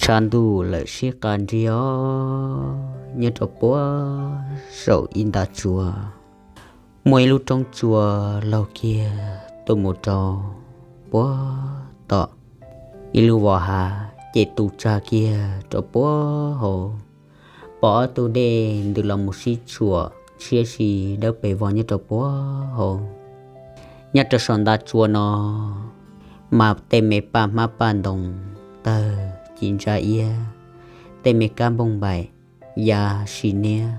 Tshav ntuj lawm sib qas nrig os, nyob rau puag saum ib ntav tsua, muaj ib lub roob tsua laug kiag tuaj mus rau puag tom ib lub vos hav, ces tu tsag kiag rau puag hauv. Pom ob tug dej ntws los mus sib tshuam tshiab si dawb pes vog nyob rau puag hauv. Nyob rau saum ntav tsua no mas tej me paj hmab paj ntoo tawg ci ntsa iab, tej me kab npauj npaim ya si niab.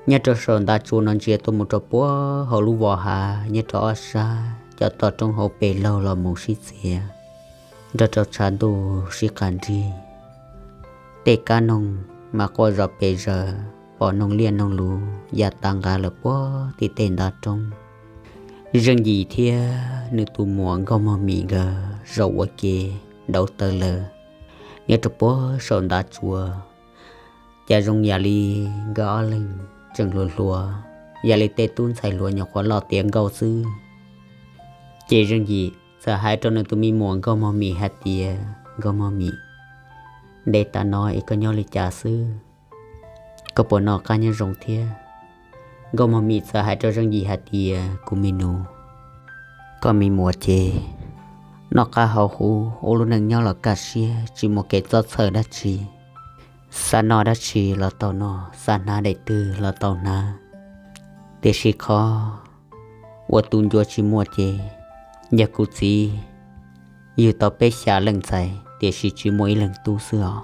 Nyob rau saum ntav tsua no ntsia tuaj mus rau puag hauv lub vos hav, nyob rau ob sab cov toj roob hauv pes laug los mus sib txiav nrog rau tshav ntuj sib qas nrig. Tej kab noog mas quaj zom pes zaws, pom noog liaj noog luv ya tas nqa lawm puag tim tej ntav roob. Zeej Yim thiab nws tus muam Nkauj Mog Mim nkawd zaum ua ke dauv taw lawm nyob rau puag saum ntav tsua. Cas zoo yam li nkawd ob leeg tseem hluas hluas, yam li tej tub ntxhais hluas nyuam qhuav loj tiav nkauj xwb. Ces Zeej Yim txawm hais rau nws tus me muam Nkauj Mog Mim hais tias, Nkauj Mog Mim, ntev tas no es koj nyob li cas xwb? Koj puas noj qab nyob zoo thiab? Nkauj Mog Mim txawm hais rau Zeej Yim hais tias, Kuv me nus, koj me muam ces noj qab haus huv ua lub neej nyob los kaj siab, tsis muaj kev txob txhawj dab tsi. Xav noj dab tsi los tau noj, xav hnav daim twg los tau hnav. Tiam sis qhov uas tus ncua tsis muaj ces yog kuv txiv yug tau peb xya leej ntxhais tiam sis tsis muaj ib leeg tub xwb os.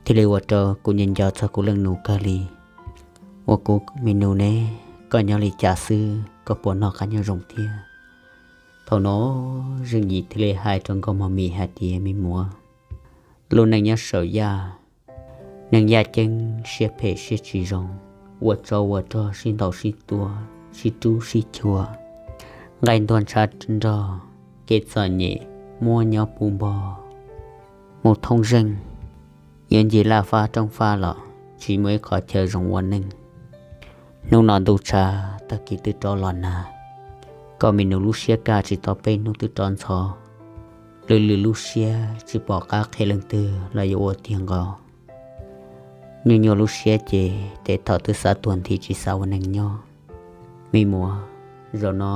Thiaj li ua rau kuv nco nco txog kuv leej nus kawg li. Ua kuv me nus ne, koj nyob li cas xwb, koj puas noj qab nyob zoo thiab? Thaum no Zeej Yim thiaj li hais rau Nkauj Mog Mim hais tias, Me muam, lub neej nyob saum yaj, neeg yaj ceeb siab phem siab tsis zoo, ua tsov ua rog sib ntaus sib tua, sib rub sib chua, nqaij ntuag ntshav nrog, kev txom nyem muab nyob puv npog, mus thoob zeej, yuav ncig laj fab roob fab los tsis muaj ib qhov chaw zoo ua neej. Hnub no ntuj tshav tag kis twb rov los nag, koj me nus lub siab kaj tsis tau peb hnub twb rov ntxhov, lwj lwj lub siab tsis pom qab qhia leej twg los yuav ua tiag nqos. Nyuaj nyuaj lub siab ces tes thaum twb xav tuag nthi tsis xav ua neeg nyob. Me muam, zaum no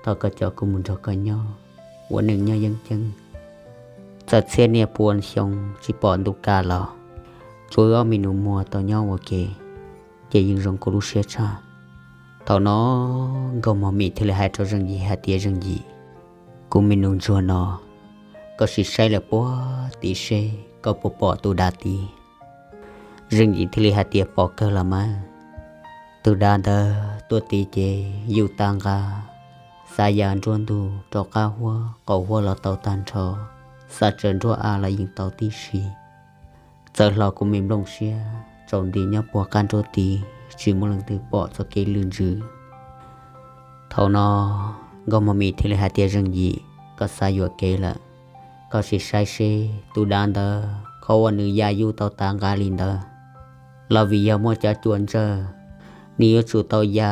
thov koj coj kuv mus nrog koj nyob, ua neej nyob yeeb ceeb. Txawm txhiab niaj pua xyoo tsis pom ntuj kaj los tsuav wb ob me nus muag tau nyob ua ke, ces yeej zoo kuv lub siab tshaj. Thaum no Nkauj Mog Mim thiaj li hais rau Zeej Yim hais tias, Zeej Yim, kuv me nus ntsuag no, koj sim saib lawm puag tim seb koj puas pom tus dav tid. Zeej Yim thiaj li hais tias, Pom kawg los mas. Tus dav ntawd tuaj tid ces yus tas nqa, xav ya nruab ntug rau qab huab qaum huab los tau tag nrho, xav tsaws nruab av los yeej tau tib si. Txawm hlo kuv me nplooj siab tsaus nti nyob puag qab nruab tid tsis muaj leej twg pom txoj kev lwj ntsws. Thaum no Nkauj Mog Mim thiaj li hais tias, Zeej Yim, koj xav yuam kev lawm. Koj sim saib seb tus dav ntawd qhov uas nws ya yus tau tas nqa li ntawd los vim yog muaj cov cua ntsawj, nws yuav tsum tau ya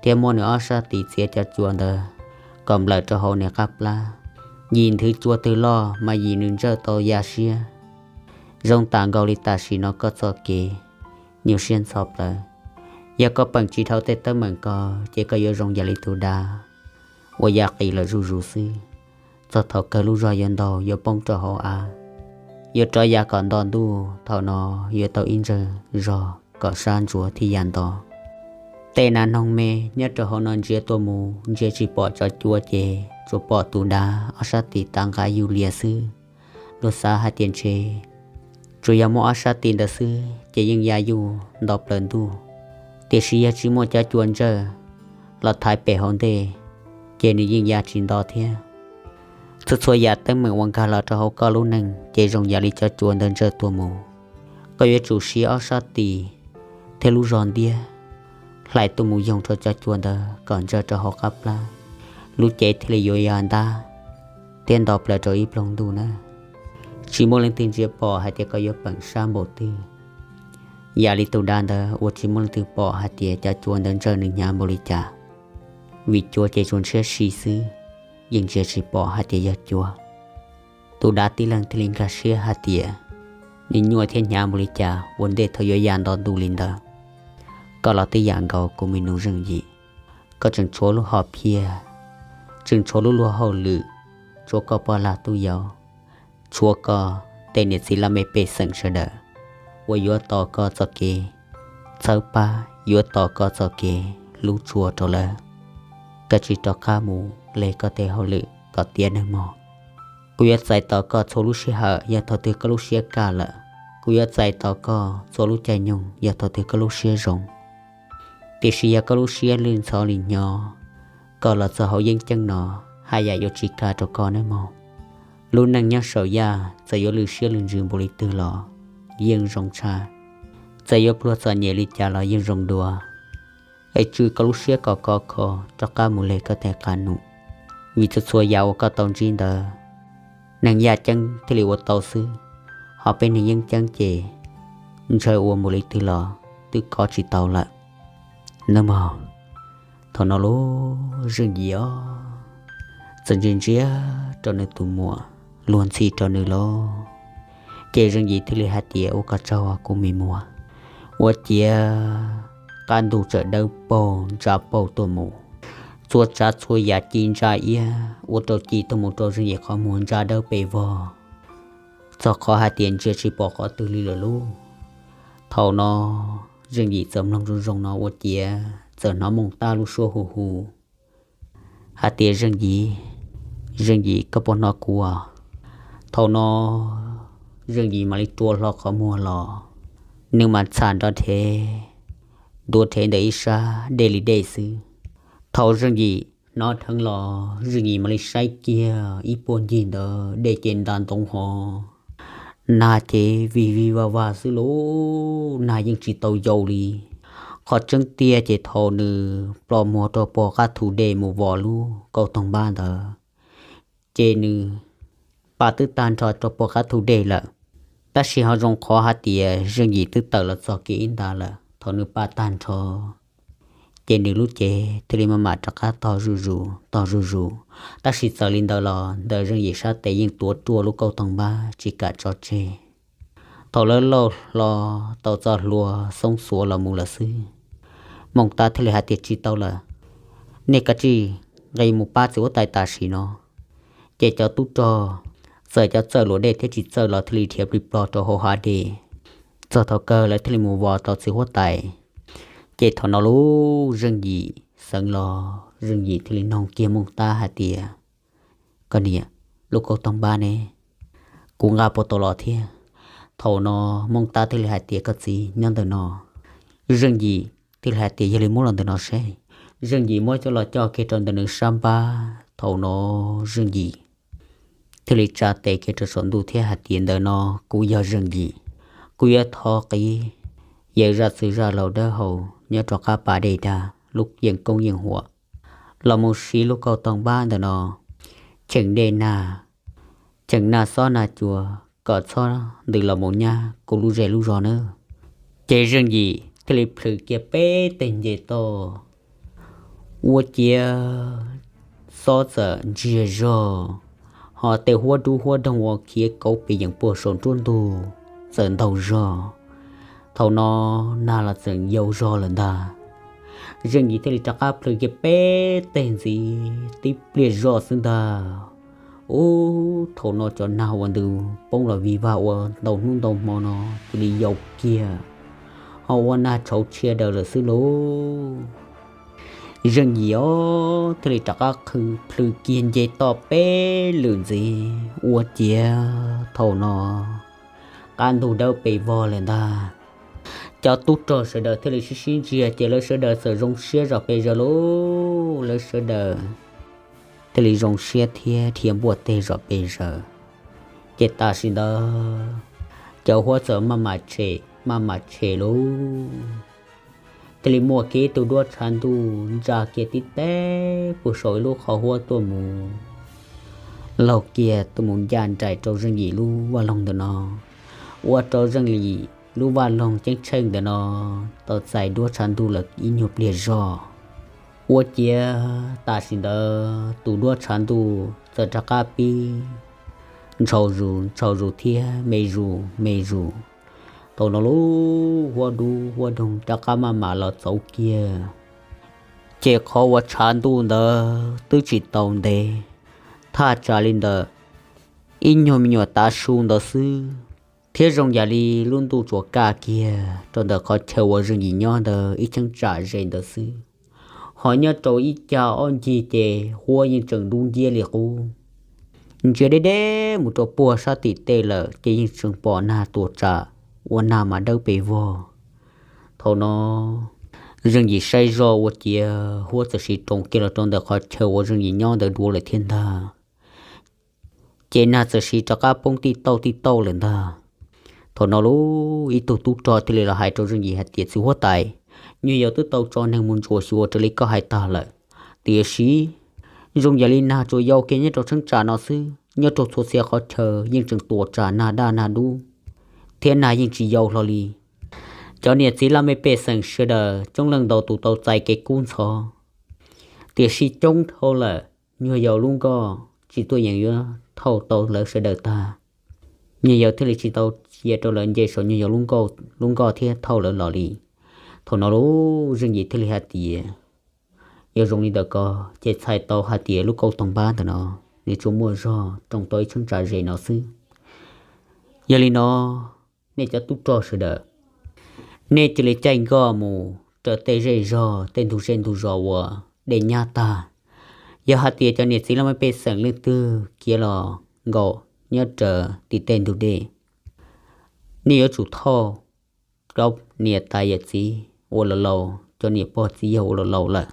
thiab muab nws ob sab tis txiav cov cua ntawd kom nplawm rau hauv nws qab plab. Yim nthwv cua twg loj mas yim nws ntsawj tau ya siab. Zoo tam nkaus li tam sim no koj txoj kev nyuaj siab ntxhov plaws. Yog koj peem tsis dhau tej teeb meem ko ces koj yuav zoo yam li tus dav uas ya qis lawm zuj zus xwb. Txog thaum kawg lub zog yuav ntaug yuav poob rau hauv av, yuav rov ya kom nto ntuj, thaum no yuav tau ib ntsawg zog kom sab ntsuav thiaj ya nto. Tej nas noog me nyob rau hauv no ntsia tuaj mus ntsia tsis pom cov cua ces tsuas pom tus dav ob sab tis tav nqa yuj lias xwb. Luag xav hais tias ntshe tsuas yog muaj ob sab tis ntawd xwb ces yeej ya yuj nto plaws ntuj, tiam sis yog tsis muaj cov cua ntsawj los thaiv pem hauv ntej ces nws yeej ya tsis nto thiab. Txhua txhua yam teeb meem uas nkag los rau hauv koj lub neej ces zoo yam li cov cua ntawd ntsawj tuaj mus. Koj yuav tsum siv ob sab tis thiab lub zog ntiab hlais tuaj mus yoog rau cov cua ntawd kom ntsawj rau hauv qab plab, lub cev thiaj li yuav ya ntab thiab nto plaws rau ib ploog ntuj na. Tsis muaj leej twg ntsia pom hais tias koj yuav peem sab npaum twg. Yam li tus dav ntawd uas tsis muaj leej twg pom hais tias cov cua ntawd ntsawj nws hnyav npaum li cas, vim cua ces tsuas ntshiab si xwb, yeej ntsia tsis pom hais tias yog cua. Tus dab tib leeg thiaj li nkag siab hais tias, Nws nyuaj thiab hnyav npaum li cas ua ntej thaum yuav ya nto ntu li ntawd? Koj los twb yam nkaus kuv me nus Zeej Yim, koj tseem tshuav lub hom phiaj, tseem tshuav lub luag hauj lwm, tshuav koj poj lag tub yau, tshuav koj tej niam txiv laj mej pej xeem sawv daws uas yuav tos koj txoj kev txhawb pab, yuav tos koj txoj kev hlub tshua rau lawv. Koj tsis rov qab mus hle koj tej hauj lwm kom tiav neeg mog. Kuv yuav txais tos koj txhua lub sij hawm yog thaum twg koj lub siab kaj lawm. Kuv yuav txais tos koj txhua lub caij nyoog yog thaum twg koj lub siab zoo. Tiam sis yog koj lub siab lwj ntxhov li hnyo, koj los txog hauv yeeb ceeb no, haj yam yuav tsis kaj rau koj nawb mog. Lub neej nyob saum yaj txawm yuav lwj siab lwj ntsws npaum li twg los yeej zoo tshaj, txawm yuav pluag txom nyem li cas los yeej zoo dua. Es tswj koj lub siab kom khov kho rov qab mus hle koj tej qab num, vim txhua txhua yam uas koj tau ntsib ntawd, neeg yaj ceeb thiaj li ua tau xwb, ho peb neeg yeeb ceeb ces ntshaw ua npaum li twg los twb kov tsis tau lawm nawb mog. Thaum no lub Zeej Yim os, txawm ntsia ntsia rau nws tus muam, luag ntxhi rau nws lauj. Ces Zeej Yim thiaj li hais tias, Ua koj tsaug kuv me muam. Ua ciav qab ntug txawm dawb paug ntsa paug tuaj mus, txhua tsav txhua yam ci ntsa iab ua rau ci tuaj mus rau Zeej Yim qhov muag ntsa dawb pes vog, txog qhov hais tias ntsia tsis pom qhov twg li lawm lauj. Thaum no Zeej Yim txawm mloog zoo zoo no ua ciav txawm hnov Mooj Tab lub suab hu hu hais tias, Zeej Yim, Zeej Yim, koj puas hnov kuv? Thaum no Zeej Yim mam li rua hlo qhov muag los, nws mam txham nrov rhev, ntuav rhev ntawm ib sab dej li dej xwb. Thaum Zeej Yim hnov dheev los Zeej Yim mam li saib kiag ib puag ncig ntawd dej ces ntas ntoo ho, nag ces vig vig vag vag xwb lauj, nag yeej tsis tau yau li. Qhov tseeb tiag ces thaum nws ploj muag rau pem qab thu dej mus vos lub kauj toog npab ntawd, ces nws pa twb tag nrho rau pem qab thu dej lawm. Tab sis ho zoo qhov hais tias Zeej Yim twb tawm los txog kiag ib nta lawm, thaum nws pa tag nrho ces nws lub cev thiaj li maj mam rov qab tog zuj zus tog zuj zus. Tab sis txawm li ntawd los ntawm Zeej Yim sab tes yeej tuav ruaj lub kauj toog npab tsis kam tso tseg. Thaum lawv lauj hlo tau txoj hlua xoob xuav los mus lawm xwb, Mooj Tab thiaj li hais tias, Tsis tau lawm, nej kav tsij nqis mus pab txiv huab tais tam sim no. Ces cov tub rog txawm cov txawj luam dej thiab tsis txawj los thiaj li dhia plig plog rau hauv hav dej. Txog thaum kawg lawv thiaj li mus vos tau txiv huab tais. Ces thaum no lub Zeej Yim xeev los, Zeej Yim thiaj li noog kiag Mooj Tab hais tias, Koj niam, lub kauj toog npab ne, kuv nqa puas tau los thiab? Thaum no Mooj Tab thiaj li hais tias, Koj txiv, nyob ntawm no. Zeej Yim thiaj li hais tias, Yog li muab los ntawm no seb. Zeej Yim muab coj los coj kiag rau ntawm nws sab npab. Thaum no Zeej Yim thiaj li tsa tes kiag rau saum ntuj thiab hais tias, Ntawm no kuv yog Zeej Yim, kuv yuav thov qiv yawm zaj txwv zaj laus dawb hau nyob rov qab pas dej dag lub yeej koob yeej huam los mus siv lub kauj toog npab ntawm no cheem dej nag, cheem nag xob nag cua kom txhob ntws los mus nyab kuv lub zej lub zog nawb. Ces Zeej Yim thiaj li plhws kiag peb teg nce toj, ua ciav xob txawm ntsiag zog, ho tej huab dub huab doog uas khiav kauv pes yeem puag saum nruab ntug txawm ntaug zog. Thaum no nag los txawm yau zog lawm ntag. Zeej Yim thiaj li rov qab plhws kiag peb teg ntxiv tib pliag zog xwb ntag. Ub, thaum no cov nag uas ntws poob los vig vag ua ntau hnub ntau hmo no cia li yau kiag, ho ua nag tshauv tshia daws lawm xwb lauj. Zeej Yim os thiaj li rov qab plhws kiag nce toj peb lwm ntxiv, ua ciav thaum no qab ntug dawb pes vog lawm ntag. Cov tub rog sawv daws thiaj li sib sib ntsiag ces lawv sawv daws txawm zoo siab zom pes zaws lauj. Lawv sawv daws thiaj li zoo siab thiab dhia npuaj teg zom pes zaws. Ces tam sim ntawd cov huab txawm maj mam tshem maj mam tshem lauj. Thiaj li muaj kiag tus duab tshav ntuj ntsa kiag tib teg puag saum ib lub qhov huab tuaj mus, laug kiag tuaj mus ncaj nraim rau Zeej Yim lub vaj loog ntawm no, ua rau Zeej Yim lub vaj loog ceeb tsheej ntawm no tau txais duab tshav ntuj lawm ib nyuag pliag zog. Ua ciav tam sim ntawd tus duab tshav ntuj txawm rov qab pib ntshau zus ntshau zus thiab me zus me zus. Thaum no lub huab dub huab doog rov qab maj mam los txauv kiag, ces qhov uas tshav ntuj ntawd twb tsis tau ntev, thaj tsam li ntawm ib nyuag me nyuam tav su ntawd xwb, thiab zoo yam li lub ntuj tsuas kaj kiag rau ntawm qhov chaw uas Zeej Yim nyob ntawd ib cheeb tsam ze ntawd xwb. Ho nyob rau ib cag ob ncig ces huab yeej tseem dub nciab li qub. Ntsia deb deb mus rau puag sab tim tej lawm ces yeej tseem pom nag tuam tsam ua nag mas dawb pes vog. Thaum no Zeej Yim saib zoj ua ciav huab txawm siv roos kiag los rau ntawm qhov chaw uas Zeej Yim nyob ntawd dua lawm thiab ntag. Ces nag txawm siv rov qab poob tij tauj tij tauj lawm ntag. Thaum no lub ib tug tub rog thiaj li los hais rau Zeej Yim hais tias, txiv huab tais, nyuag yaus twb tau tso neeg mus ntsuam xyuas raws li koj hais tag lawm, tiam sis zoo yam li nag tsuas yau kiag nyob rau cheeb tsam no xwb, nyob rau txhua txhia qhov chaw yeej tseem tuam tsam nag daj nag dub, thiab nag yeej tsis yau hlo li. Cov niam txiv laj mej pej xeem sawv daws coob leej ntau tus tau txais kev kub ntxhov, tiam sis coob dhau lawm, nyuag yaus lub nkoj tsis tuaj yeem yuav thauj tau lawv sawv daws tag. Nyuag yaus thiaj li tsis tau cia rau lawv nce saum nyuag yaus lub nkoj thiab thauj lawv los li. Thaum no lub Zeej Yim thiaj li hais tias, yog zoo li ntawm ko ces txhais tau hais tias lub kauj toog npab ntawm no nws tsuas muaj zog roos tau ib cheeb tsam ze no xwb. Yog li no, nej cov tub rog sawv daws, nej cia li caij nkoj mus raws tej zej zog tej ntug zej ntug zos uas dej nyab tag. Yog hais tias cov niam txiv laj mej pej xeem leej twg khiav los nkaum nyob raws tim tej ntug dej, nej yuav tsum thauj cov niam tais yawm txiv uas laus laus, cov niam pog txiv yawg uas laus laus lawm,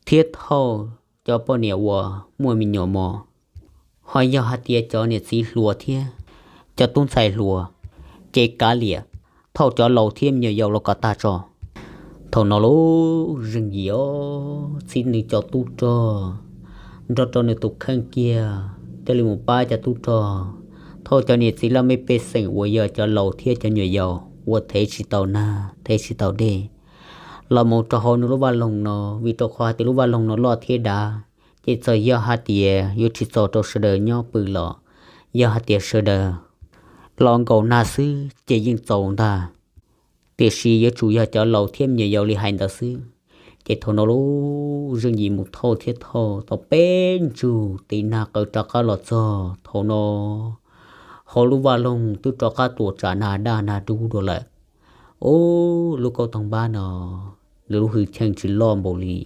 thiab thauj cov poj niam uas muaj me nyuam mos. Ho yog hais tias cov niam txiv hluas thiab cov tub ntxhais hluas, ces kav liam, thauj cov laus thiab me nyuam yaus los kom tag tso. Thaum no lub Zeej Yim txib nws cov tub rog nrog rau nws tus kheej kiag thiaj li mus pab cov tub rog thauj cov niam txiv laj mej pej xeem uas yog cov laus thiab cov nyuam yaus uas thev tsis tau nag thev tsis tau dej los mus rau hauv nws lub vaj loog no, vim rau qhov hais tias lub vaj loog no loj thiab dav, ces txawm yog hais tias yuav tsis txaus rau sawv daws nyob pw los, yog hais tias sawv daws los nkaum nag xwb ces yeej txaus ntag. Tiam sis yuav tsum yog cov laus thiab me nyuam yaus li hais ntawd xwb. Ces thaum no lub Zeej Yim mus thauj thiab thauj tau peb ntsug tiv nag qaws rov qab los txog, thaum no hauv lub vaj loog twb rov qab tuam tsam nag daj nag dub dua lawm. Ub, lub kauj toog npab no, nws lub hwj chim tsis loj npaum li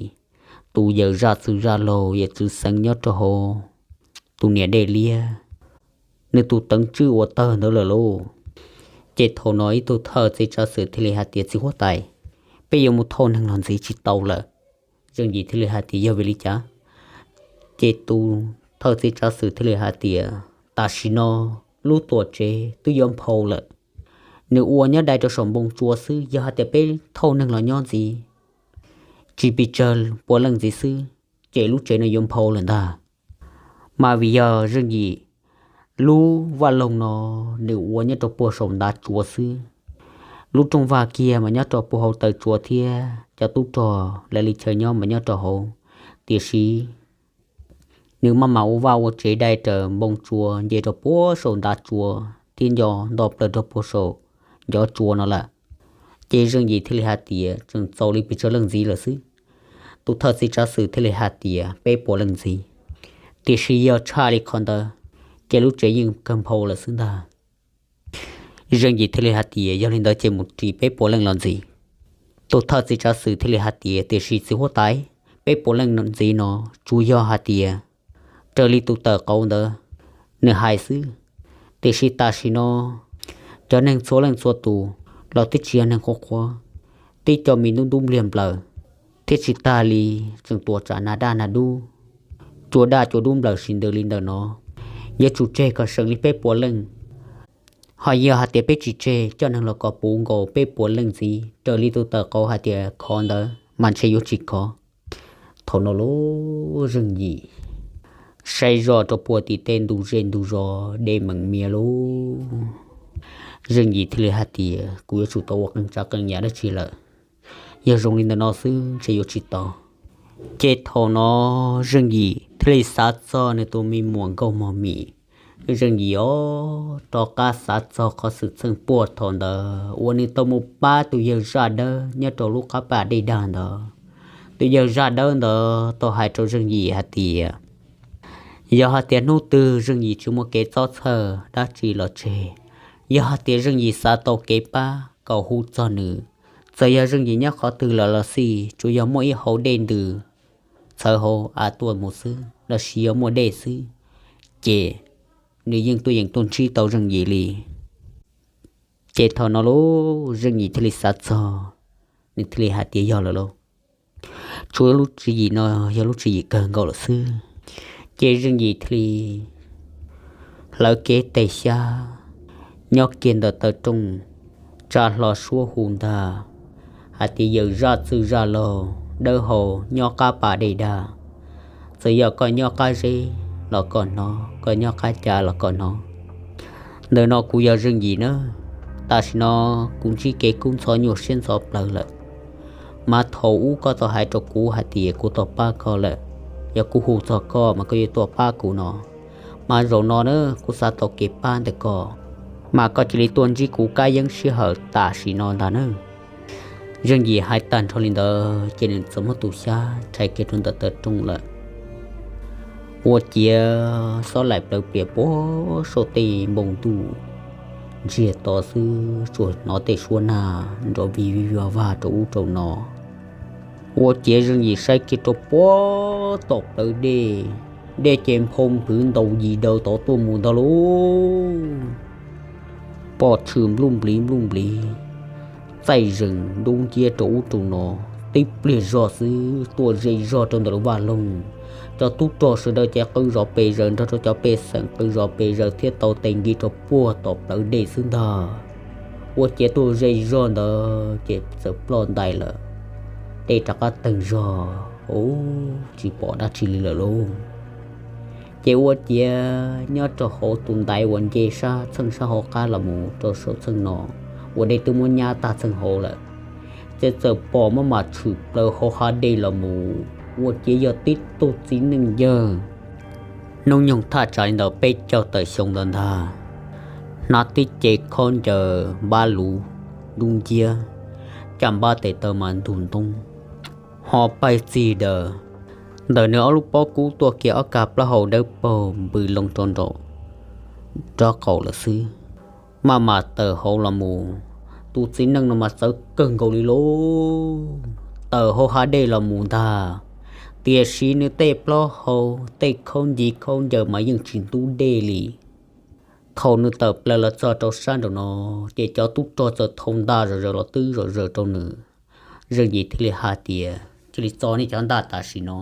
tus yawm zaj txwv zaj laug yawm txwv xeev nyob rau hauv tus niam dej liab, nws tus teev tswj uas tawg ntawd lawm lauj. Ces thaum no ib tug thawj txiv tsav xwm thiaj li hais tias, txiv huab tais, peb yuav mus thauj neeg los ntxiv tsis tau lawm. Zeej Yim thiaj li hais tias, yog vim li cas? Ces tus thawj txiv tsav xwm thiaj li hais tias, tam sim no lub tuam tsev twb yuav nphau lawm, nws ua nyob dai rau saum npoo tsua xwb, yog hais tias peb thauj neeg los nyob ntxiv tsis pes tsawg puas leej ntxiv xwb, ces lub tsev no yuav nphau lawm ntag. Mas vim yog Zeej Yim lub vaj loog no nws ua nyob rau puag saum ntav tsua xwb, lub rooj vag kiag mas nyob rau puag hauv taw tsua thiab cov tub rog lawv li chaw nyob mas nyob rau hauv, tiam sis nws maj mam ua vaj ua tsev dai raws npoo tsua nce rau puag saum ntav tsua thiab nco nto plaws rau puag saum ncov tsua no lawm. Ces Zeej Yim thiaj li hais tias, tseem txaus li pes tsawg leej ntxiv lawm xwb? Tus thawj txiv tsav xwm thiaj li hais tias, peb puas leej ntxiv. Tiam sis yog tshaj li qhov ntawd, ces lub tsev yeej kawg nphau lawm xwb ntag. Zeej Yim thiaj li hais tias, yog li ntawd ces mus ris peb puas leej los ntxiv. Tus thawj txiv tsav xwm thiaj li hais tias, tiam sis txiv huab tais, peb puas leej ntxiv no tsuas yog hais tias raws li tus tawm qauv ntawd nws hais xwb. Tiam sis tam sim no cov neeg txhua leej txhua tus los twb tsis yog neeg qhuav qhuav, tib co me ntub ntub npliag nplaws, thiab tsis tag li tseem tuam tsam nag daj nag dub, cua daj cua dub nplaws sis ntws li ntawm no. Yuav tsum tseg kom seem li peb puas leej. Ho yog hais tias peb tsis tseg, coj neeg los kom puv nkaus peb puas leej ntxiv raws li tus tawm qauv hais tias khov ntawd mas ntshe yuav tsis khov. Thaum no lub Zeej Yim saib zoj rau puag tim tej ntug zej ntug zos deb meem mias lub, Zeej Yim thiaj li hais tias, kuv yuav tsum tau ua qee tsav qee yam dab tsi lawm. Yog zoo li ntawm no xwb ntshe yuav tsis tau. Ces thaum no Zeej Yim thiaj li xav txog nws tus me muam nkauj mog mim, Zeej Yim ob rov qab xav txog qhov xwm txheej puag thaum ntawd uas nws tau mus pab tus yawg zaj dawb nyob rau lub qab pas dej dag ntawd. Tus yawg zaj dawb ntawd tau hais rau Zeej Yim hais tias, yog hais tias hnub twg Zeej Yim tsis muaj kev txob txhawj dab tsi los tseg, yog hais tias Zeej Yim xav tau kev pab kom hu txog nws, txawm yog Zeej Yim nyob qhov twg lawm los xij, tsuas yog muaj ib hau dej ntws txhawv hauv av tuaj mus xwb los sis yog muaj dej xwb, ces nws yeej tuaj yeem tuaj ntsib tau Zeej Yim li. Ces thaum no lauj, Zeej Yim thiaj li xav txog, nws thiaj li hais tias yog lawm lauj, tsuas lub tswv yim no yog lub tswv yim kawg nkaus lawm xwb. Ces Zeej Yim thiaj li hlawv kiag tes xyab nyob kiag ntawm taw rooj, tsa hlo suab hu ntag hais tias, yawm zaj txwj zaj laug dawb hau nyob qab pas dej dag, txawm yog koj nyob qab zeb los koj hnov, koj nyob qab cav los koj hnov. Ntawm no kuv yog Zeej Yim nawb. Tam sim no kuv ntsib kev kub ntxhov nyuaj siab ntxhov plawv lawm, mas thaum ub koj tau hais rau kuv hais tias kuv tau pab koj lawm, yog kuv hu txog koj mas koj yuav tuaj pab kuv no. Mas zaum no na kuv xav tau kev pab ntawm koj, mas koj cia li tuaj ntsib kuv kab yeeb sij hawm tam sim no ntag nawb. Zeej Yim hais tag nrho li ntawd ces nws txawm muab tus xyab rhais kiag rau ntawm taw rooj lawm. Ua ciav xob laim plawv plias puag saum tej npoo ntuj, ntsiag to xwb tsuas hnov tej suab nag nrov vij vij vag vag rau ub rau no. Ua ciav Zeej Yim saib kiag rau puag tom plawv dej, dej ces nphau nphwv ntaus yis daws tod tuaj mus ntag lauj. Pom tshwm npluj npliv npluj npliv, txaij zees dub nciab rau ub rau no. Tib pliag zog xwb tuaj ze zog rau ntawm lub vaj loog. Cov tub rog sawv daws ces qw zov pes zaws nrog rau cov pej xeem qw zov pes zaws thiab tau tes nki rau puag tom plawv dej xwb ntag. Ua ciav tuaj ze zog ntawd ces txawm ploj ntais lawm. Dej rov qab teeg zog, ub, tsis pom dab tsi li lawm lauj. Ces ua ciav nyob rau hauv tus ntaiv uas nce sab txheej sab hauv qab los mus rau saum txheej no, uas dej twb muab nyab tag txheej hauv lawm, ces txawm pom maj mam tshwm plaws hauv hav dej los mus. Ua ciav yog tib tug txiv neej yawg hnub nyoog thaj tsam li ntawm peb caug tawm xyoo ntawd ntag. Hnab tib ce khaub ncaws npab luv dub nciab, caj npab tes taw mas ntug ntoob, ho paib txig daws. Ntawm nws ob lub pob kub tuaj kiag ob kag plaub hau dawb paug npws loo rau nraum nraub qaum lawm xwb. Maj mam tawm hauv los mus, tus txiv neej no mas txawv kawg nkaus li lauj. Tawm hauv hav dej los mus ntag, tiam sis nws tej plaub hau, tej khaub ncaws khaub ncaws mas yeej tsis ntub dej li. Thaum nws tawm plaws los txog rau sab nraum no, ces cov tub rog txawm thau ntaj zom zaws los twb zom zaws rau nws. Zeej Yim thiaj li hais tias, cia li txo nej cov ntaj tam sim no,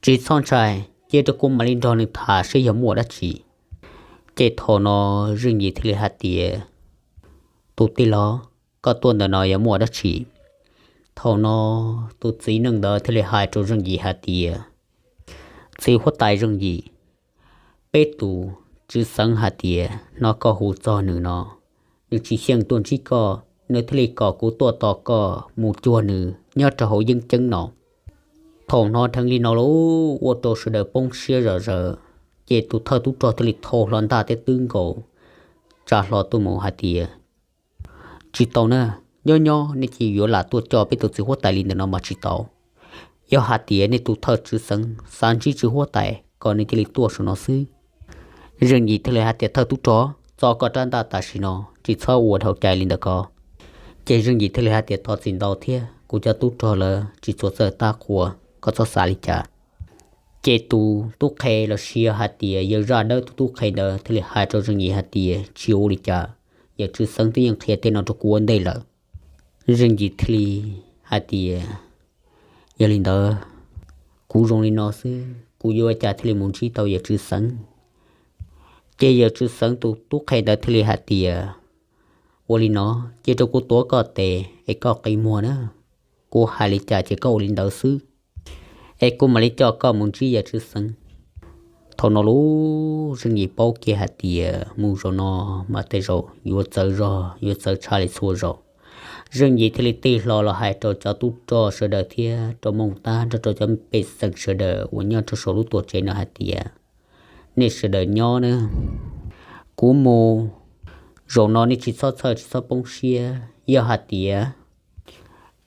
tsis txhob ntshai, cia rau kuv mam li nrog nws tham seb yog muaj dab tsi. Ces thaum no Zeej Yim thiaj li hais tias, tus tij laug, koj tuaj ntawm no yog muaj dab tsi? Thaum no tus txiv neej ntawd thiaj li hais rau Zeej Yim hais tias, txiv huab tais Zeej Yim, peb tus tswv xeev hais tias hnov koj hu txog nws no, nws tsis xyeej tuaj ntsib koj, nws thiaj li kom kuv tuaj tos koj mus cuag nws nyob rau hauv yeeb ceeb no. Thaum hnov dheev li no lauj, ua rau sawv daws poob siab zom zaws, ces tus thawj tub rog thiaj li thau hlo ntaj thiab twb nkaus, tsa hlo tuaj mus hais tias, tsis tau na, nyob nyob nej cia yuav lam tuaj coj peb tus txiv huab tais li ntawm no mas tsis tau. Yog hais tias nej tus thawj tswv xeev xav ntsib tswv huab tais kom nws cia li tuaj saum no xwb. Zeej Yim thiaj li hais tias, thawj tub rog, txo koj rab ntaj tam sim no, tsis txhob ua dhau cai li ntawm ko. Ces Zeej Yim thiaj li hais tias, thov txim ntau thiab, kuv cov tub rog lawv tsis txhua txawj tab qhua, koj txhob xav li cas. Ces tus tub qhe los sis hais tias yawg zaj dawb tus tub qhe ntawd thiaj li hais rau Zeej Yim hais tias, tsis ua li cas, yawm tswv xeev twb yeej qhia tej no rau kuv ua ntej lawm. Zeej Yim thiaj li hais tias, yog li ntawd, kuv zoo li no xwb, kuv yuav ua cas thiaj li mus ntsib tau yawm tswv xeev? Ces yawm tswv xeev tus tub qhe ntawd thiaj li hais tias, ua li no, cia rau kuv tuav koj tes es koj qi muag na, kuv hais li cas ces koj ua li ntawd xwb, es kuv mam li coj koj mus ntsib yawm tswv xeev. Thaum no lauj, Zeej Yim paub kiag hais tias mus zaum no mas tej zaum yuav txawv zog, yuav txawv tshaj li txhua zaus. Zeej Yim thiaj li tig hlo los hais rau cov tub rog sawv daws thiab rau Mooj Tab nrog rau cov pej xeem sawv daws uas nyob rau saum lub tuam tsev no hais tias, nej sawv daws nyob nawb, Kuv mus, zaum no nej tsis txhob txhawj tsis txhob poob siab. Yog hais tias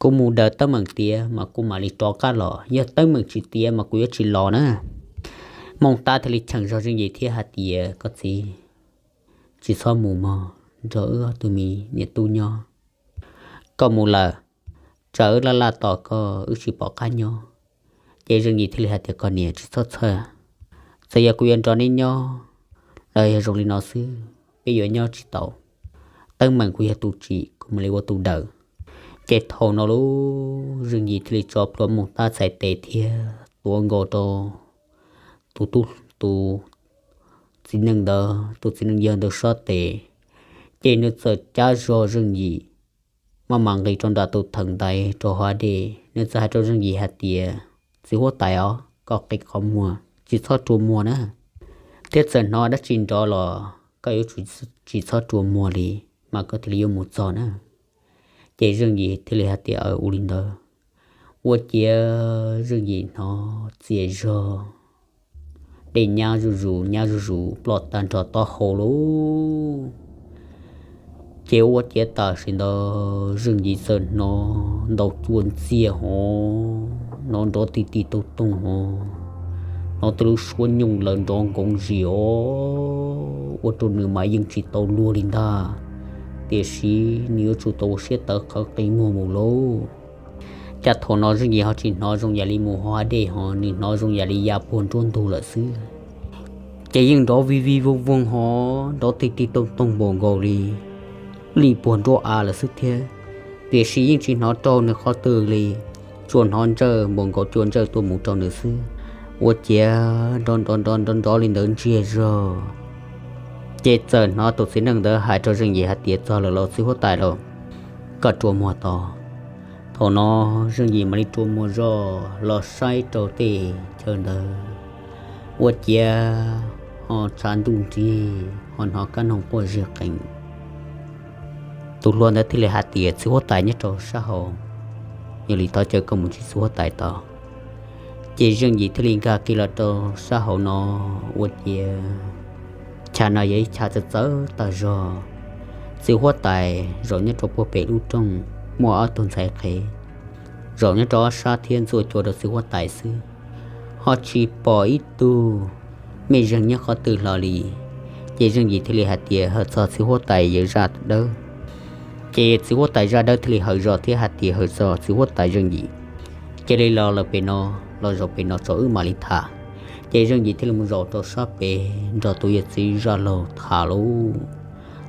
kuv mus daws teeb meem tiav mas kuv mam li rov qab los, yog teeb meem tsis tiav mas kuv yuav tsis los na. Moos Tab thiaj li cheem zog Zeej Yim thiab hais tias, Koj txiv, tsis txhob mus mog, nrog wb ob tug me niam tub nyob. Koj mus lawm, tsam wb laj laj tos koj wb tsis pom qab nyob. Ces Zeej Yim thiaj li hais tias, Koj niam, tsis txhob txhawj, txawm yog kuv yuav nrog neb nyob los yog zoo li no xwb, peb yuav nyob tsis tau. Teeb meem kuv yog tus tsim, kuv mam li ua tus daws. Ces thaum no lub Zeej Yim thiaj li tso plhuav Moos Tab txhais tes thiab tuav nkaus rau tus tub, tus txiv neej ntawd, tus txiv neej yawg ntawd sab tes. Ces nws txawm cab zog Zeej Yim maj mam nqis rau nram tus theem ntaiv rau hauv dej. Nws txawm hais rau Zeej Yim hais tias, Txiv huab tais os, koj qi qhov muag, tsis txhob rua muag na, thiab txawm hnov dab tsi nrov los koj yuav tsum tsis txhob rua muag li, mas koj thiaj li yuav mus txog na. Ces Zeej Yim thiaj li hais tias, Aws, ua li ntawd. Ua ciav Zeej Yim hnov txias zog, dej nyab zuj zus nyab zuj zus ploj tag nrho taub hau lauj. Ces ua ciav tam sim ntawd Zeej Yim txawm hnov ntaus cua ntxiag hov, hnov nrov ti ti toog toog hov, hnov tej lub suab nyooj lawv nrov nkoov zis os, ua rau nws mas yeej tsis tau luag li ntag. Tiam sis nws yuav tsum tau ua siab tawv qhawv qi muag mus lauj. Cas thaum no Zeej Yim ho tsis hnov zoo yam li mus hauv dej hov, nws hnov zoo yam li ya puag nruab ntug lawm xwb. Ces yeej nrov vij vij voog voog hov, nrov ti ti toog toog npaum nkaus li li puag nruab av lawm xwb thiab. Tiam sis yeej tsis hnov raug nws qhov twg li, tsuas hnov ntsawj npaum nkaus cua ntsawj tuaj mus rau nws xwb. Ua ciav nrov nrov nrov nrov nrov li ntawd ntsiag zog, ces txawm hnov tus txiv neej ntawd hais rau Zeej Yim hais tias, Txog lawm los txiv huab tais lauj, koj rua muag tos. Thaum no Zeej Yim mam li rua muag zog los saib rau tej chaw ntawd, ua ciav ho tshav ntuj nrig, ho hnov kab noog quaj zig qees. Tus hluas ntawd thiaj li hais tias, Txiv huab tais nyob rau sab hauv, yog li thov caw koj mus ntsib txiv huab tais tos. Ces Zeej Yim thiaj li nkag kiag los rau sab hauv no, ua ciav chav no yog ib chav txawv txawv tag zog. Txiv huab tais zaum nyob rau puag pem lub rooj, muaj ob tug ntxhais qhev zaum nyob rau ob sab thiab ntxuaj cua rau txiv huab tais xwb, ho tsis pom ib tug mej zeeg nyob qhov twg hlo li. Ces Zeej Yim thiaj li hais tias, Hawm txog txiv huab tais yawm zaj dawb. Ces txiv huab tais zaj dawb thiaj li hawm zog thiab hais tias, Hawm txog txiv huab tais Zeej Yim, cia li los lawm pem no, los zaum pem no tso wb mam li tham. Ces Zeej Yim thiaj li mus zaum rau sab pem nrog tus yawm txiv zaj laug tham lauj.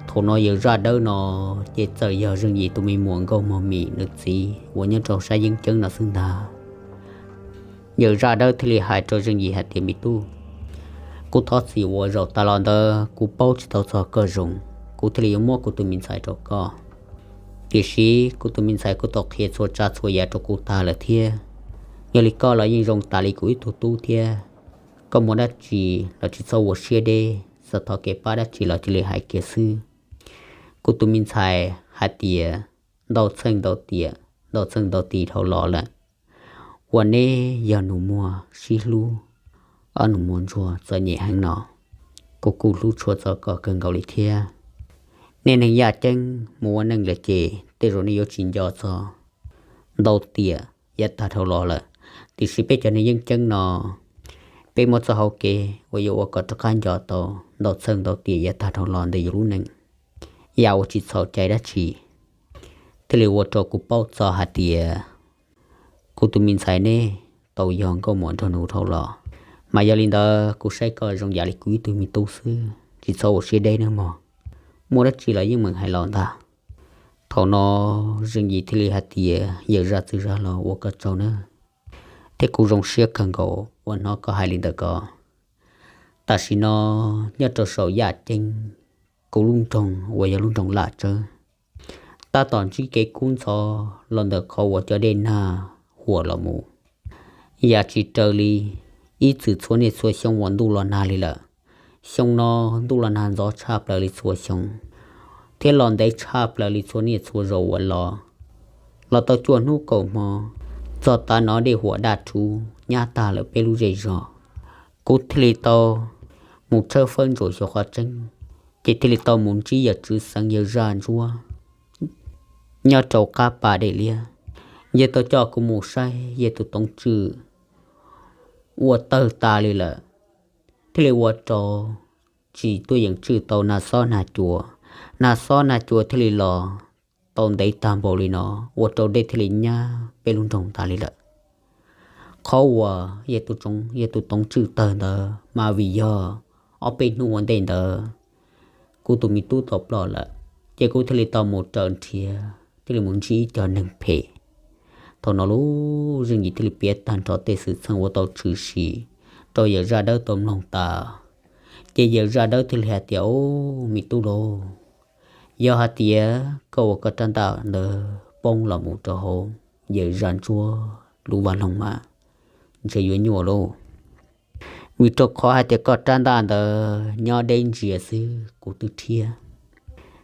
Thaum no yawm zaj dawb no ces txawm yog Zeej Yim tus me muam nkauj mog Mim nws txiv uas nyob rau sab yeeb ceeb no xwb ntag. Yawm zaj dawb thiaj li hais rau Zeej Yim hais tias, Me tub, kuv thov txim uas zaum tas los ntawd kuv paub tsis tau txog koj zoo, kuv thiaj li yuav muab kuv tus me ntxhais rau koj. Tiam sis kuv tus me ntxhais kuj tau qhia txhua tsav txhua yam rau kuv tag lawm thiab. Yog li koj los yeej zoo tas li kuv ib tug tub thiab. Koj muaj dab tsi los tsis txhob ua siab deb, xav thov kev pab dab tsi los cia li hais kiag xwb. Kuv tus me ntxhais hais tias ntau txheej ntau tiam, ntau txheej ntau tis dhau los lawm, uas neb yog nus muag sib hlub, ob nus muag ntsuag txom nyem heev no, kuv kuj hlub tshua txog koj kawg nkaus li thiab. Nej neeg yaj ceeb mus ua neej lawm ces tej zaum nej yuav tsis nco txog ntau tiam yav tag dhau los lawm, tiam sis peb cov neeg yeeb ceeb no, peb muaj txoj hau kev uas yuav ua kom rov qab nco tau ntau txheej ntau tiam yav tag dhau los ntawm yus lub neej. Yam uas tsis txhaum cai dab tsi thiaj li ua rau kuv paub txog hais tias kuv tus me ntxhais neb tau yog nkauj muam nraug nus dhau los, mas yog li ntawd kuv saib koj zoo yam li kuv ib tug me tub xwb, tsis txhob ua siab deb nawb mog. Muaj dab tsi los yeej meem hais los ntag. Thaum no Zeej Yim thiaj li hais tias, Yawm zaj txwj zaj laug, ua koj tsaug nawb, thiab kuv zoo siab kawg nkaus uas hnov koj hais li ntawd ko. Tam sim no nyob rau saum yaj ceeb, kuv lub nroog uas yog lub nroog Laj Tsawb tab tom ntsib kev kub ntxhov los ntawm qhov uas cov dej nag huam los mus yam tsis raws li ib txwm txhua niaj txhua xyoo uas ntuj los nag li lawm. Xyoo no ntuj los nag ntxov tshaj plaws li txhua xyoo, thiab los ntev tshaj plaws li txhua niaj txhua zaus uas los, los tau cuaj hnub kaum hmo, txog tav no dej huam daj rhuv nyab tag lawm peb lub zej zog. Kuv thiaj li tau mus tshawb fawb ntsuam xyuas qhov tseeb, ces thiaj li tau mus ntsib yawm tswv xeev yawg zaj ntsuab nyob rau qab pas dej liab. Yawg tau coj kuv mus saib yawg tus toov tswm ua tawg tas li lawm, thiaj li ua rau tsis tuaj yeem tswj tau nag xob nag cua. Nag xob nag cua thiaj li los tau ntev tag npaum li no, ua rau dej thiaj li nyab peb lub nroog tas li lawm. Qhov uas yawg tus toov tswm tawg ntawd mas vim yog ob peb hnub ua ntej ntawd kuv tus me tub tau ploj lawm, ces kuv thiaj li tau mus raws nrhiav thiaj li mus ntsib ib co neeg phem. Thaum no lub Zeej Yim thiaj li piav tag nrho tej xwm txheej uas tau tshwm sim rau yawm zaj dawb tau mloog tas. Ces yawm zaj dawb thiaj li hais tias, Au, me tub lauj, yog hais tias koj ua koj rab ntaj ntawd poob los mus rau hauv yawm zaj ntsuab lub vaj loog mas ntshe yuav nyuaj lauj. Vim rau qhov hais tias koj rab ntaj ntawd nyob deb ntsia xwb kuv twb rhiab.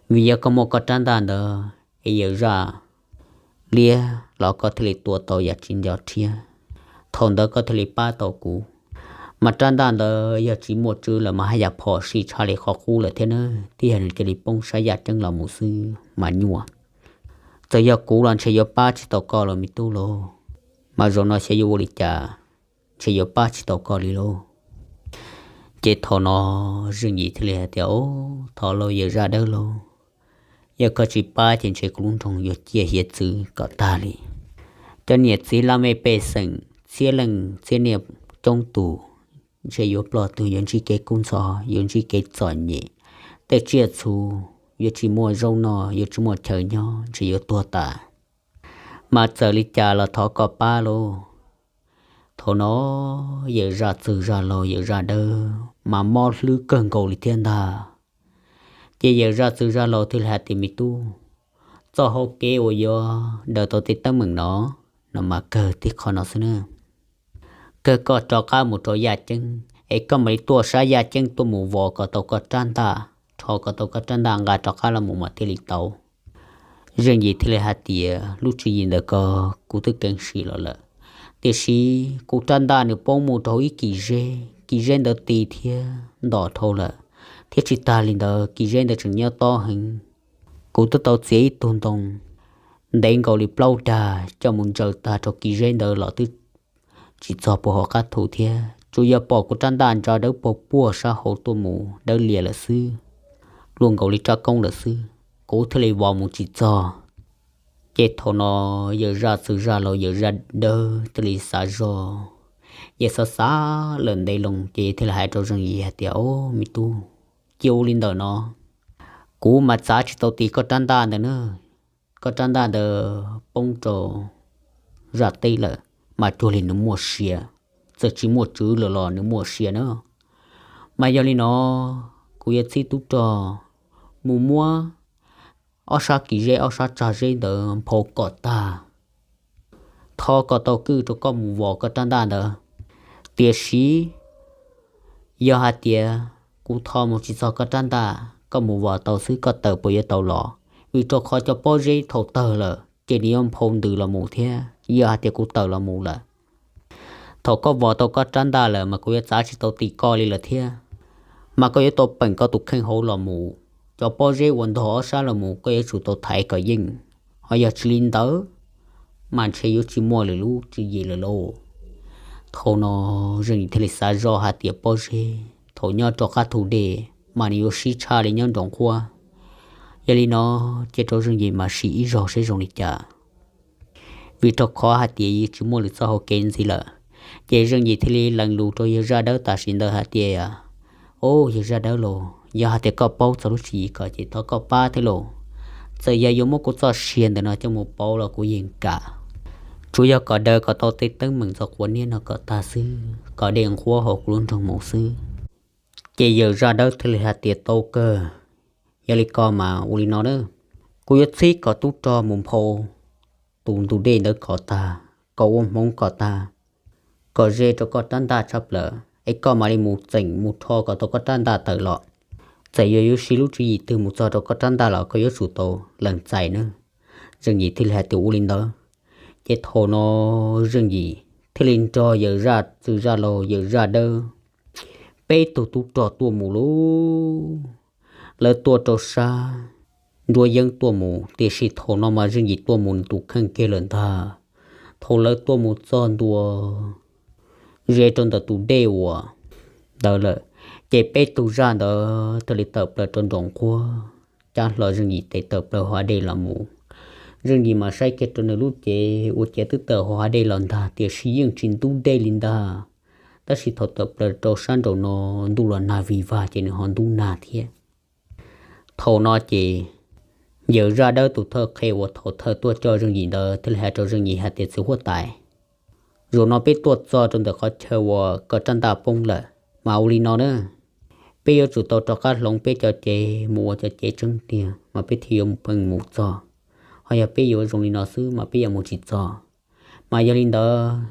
Vim yog koj muaj koj rab ntaj ntawd es yawm zaj liab los koj thiaj li tua tau yam tsis nco rhiab. Thaum ntawd koj thiaj li pab tau kuv. Mas rab ntaj ntawd yog tsis muaj tswv lawm mas haj yam phom sij tshaj li qhov qub lawm thiab na, twb yog nws cia li poob sab yaj ceeb los mus xwb mas nyuaj. Txawm yog kuv los ntshe yuav pab tsis tau koj los me tub lauj. Mas zaum no xyov yuav ua li cas, ntshe yuav pab tsis tau koj li lauj. Ces thaum no Zeej Yim thiaj li hais tias, Thov lauj yawm zaj dawb lauj, yog koj tsis pab ces ntshe kuv lub nroog yuav ciaj hiav txwv kom tag li. Cov niam txiv laj mej pej xeem txhiab leej txhiab niaj coob tus, ntshe yuav ploj tug, yuav ntsib kev kub ntxhov, yuav ntsib kev txom nyem, tej tsiaj txhu yuav tsis muaj zaub noj, yuav tsis muaj chaw nyob, ntshe yuav tuag tas. Mas txawm li cas los thov koj pab lauj. Thaum no yawm zaj txwg zaj laug yawm zaj dawb mas mob hlwb kawg nkaus li thiab ntag. Ces yawm zaj txwg zaj laug thiaj li hais tias, Me tub, txoj hau kev uas yuav daws tau tej teeb meem no, no mas kawg tib qho no xwb na. Kawg koj rov qab mus rau yaj ceeb es koj mam li tuaj sab yaj ceeb tuaj mus vos kom tau koj rab ntaj, rho kom tau koj rab ntaj nqa rov qab los mus mas thiaj li tau. Zeej Yim thiaj li hais tias, Lub tswv yim ntawm ko kuv twb keev sim los lawm, tiam sis kuv rab ntaj nws poob mus rau hauv ib kis zeb, kis zeb ntawd ti thiab ntom dhau lawm, thiab tsis tag li ntawd kis zeb ntawd tseem nyob tob heev. Kuv twb tau txiav ib tug ntoo ntev nkaus li plaub dag coj mus ntsaws tag rau kis zeb ntawd los twb tsis txog puag hauv qab thu thiab, tsuas yog pom kuv rab ntaj ntsa dawb paug puag sab hauv tuaj mus dawb lias lawm xwb, luaj nkaus li rab koob lawm xwb, kuv thiaj li vos mus tsis txog. Ces thaum no yawm zaj txwg zaj laug yawm zaj dawb thiaj li xav zog, yawg xav xav lawm ntev loo ces thiaj li hais rau Zeej Yim hais tias, Au me tub, cia ua li ntawm no, kuv mas txav tsis tau ti koj rab ntaj ntawd na. Koj rab ntaj ntawd poob rau zaj teb lawm mas cuag li nws muaj sia, txawm tsis muaj tswv lawm los nws muaj sia na. Mas yog li no, kuv yuav txib tub rog mus muab ob sab kis zeb ob sab tsag zeb ntawd nphau kom tag, tho kom tau kwj rau koj mus vos koj rab ntaj ntawd. Tiam sis yog hais tias kuv tho mus tsis txog koj rab ntaj, koj mus vos tau xwb koj tawm puas yuav tau los? Vim rau qhov cov pob zeb thaum tawg lawm ces nws yuav nphau ntws los mus thiab. Yog hais tias kuv tawm los mus lawm, thaum koj vos tau koj rab ntaj lawm mas kuv yuav txav tsis tau ti koj li lawm thiab. Mas koj yuav tau peem koj tus kheej hauv los mus, cov pob zeb uas ntog ob sab los mus koj yuav tsum tau thaiv kom yeej. Ho yog tsis li ntawd mas ntshe yuav tsis muaj lwm lub tswv yim lawm lauj. Thaum no Zeej Yim thiaj li xav zoj hais tias pob zeb thaum nyob rau qab thu dej mas nws yuav sib tshaj li nyob nraum nqhuab. Yog li no, cia rau Zeej Yim mas sim ib zaug seb zoo li cas. Vim rau qhov hais tias yeej tsis muaj lwm txoj hau kev ntxiv lawm, ces Zeej Yim thiaj li lees lus rau yawg zaj dawb tam sim ntawd hais tias, Au yawg zaj dawb lauj, yog hais tias koj paub txog lub tswv yim ko ces thov koj pab thiab lauj. Txawm yog yuav muab kuv txoj sia ntawm no coj mus pauv los kuv yeej kam, tsuas yog kom daws kom tau tej teeb meem txog quav niab no kom tag xwb, kom dej nqhuab hauv kuv lub nroog mus xwb. Ces yawm zaj dawb thiaj li hais tias, Tau kawg, yog li ko mas ua li no na, kuv yuav txib kom tub rog mus nphau tus ntug dej ntawd kom tag, kom ua hmoov kom tag, kom ze rau koj rab ntaj tshaj plaws es koj mam li mus txeem mus rho kom tau koj rab ntaj tawm los. Txawm yog yuav siv lub tswv yim twg mus txog rau koj rab ntaj los koj yuav tsum tau lees txais nawb. Zeej Yim thiaj li hais tias, Ua li ntawd. Ces thaum no Zeej Yim thiaj li nrog yawm zaj txwg zaj laug yawm zaj dawb peb tug tub rog tuaj mus lauj. lawv tuaj rau sab nruab yeeb tuaj mus, tiam sis thaum no mas Zeej Yim tuaj mus nws tus kheej kiag lawm ntag. Thaum lawv tuaj mus txog ntua ze rau ntawm tus dej uas ntawd lawm, ces peb tug zaj ntawd thiaj li tawm plaws rau nraum nquab, cab hlo Zeej Yim tes tawm plaws hauv dej los mus. Zeej Yim mas saib kiag rau nws lub cev ua ciav twb tawm hauv dej los ntag, tiam sis yeej tsis ntub dej li ntag. Tab sis thaum tawm plaws rau sab nraum no, ntuj los nag vig vag ces nws ho ntub nag thiab. Thaum no ces yawm zaj dawb tus thawj qhe uas thaum thawj tuaj coj Zeej Yim ntawd thiaj li hais rau Zeej Yim hais tias, Txiv huab tais, zaum no peb tuaj txog rau ntawm qhov chaw uas koj rab ntaj poob lawm, mas ua li no na, peb yuav tsum tau rov qab hloov peb cov cev mus ua cov cev tseeb tiag mas peb thiaj yuav mus peem mus txog. Ho yog peb yuav zoo li no xwb mas peb yuav mus tsis txog. Mas yog li ntawd,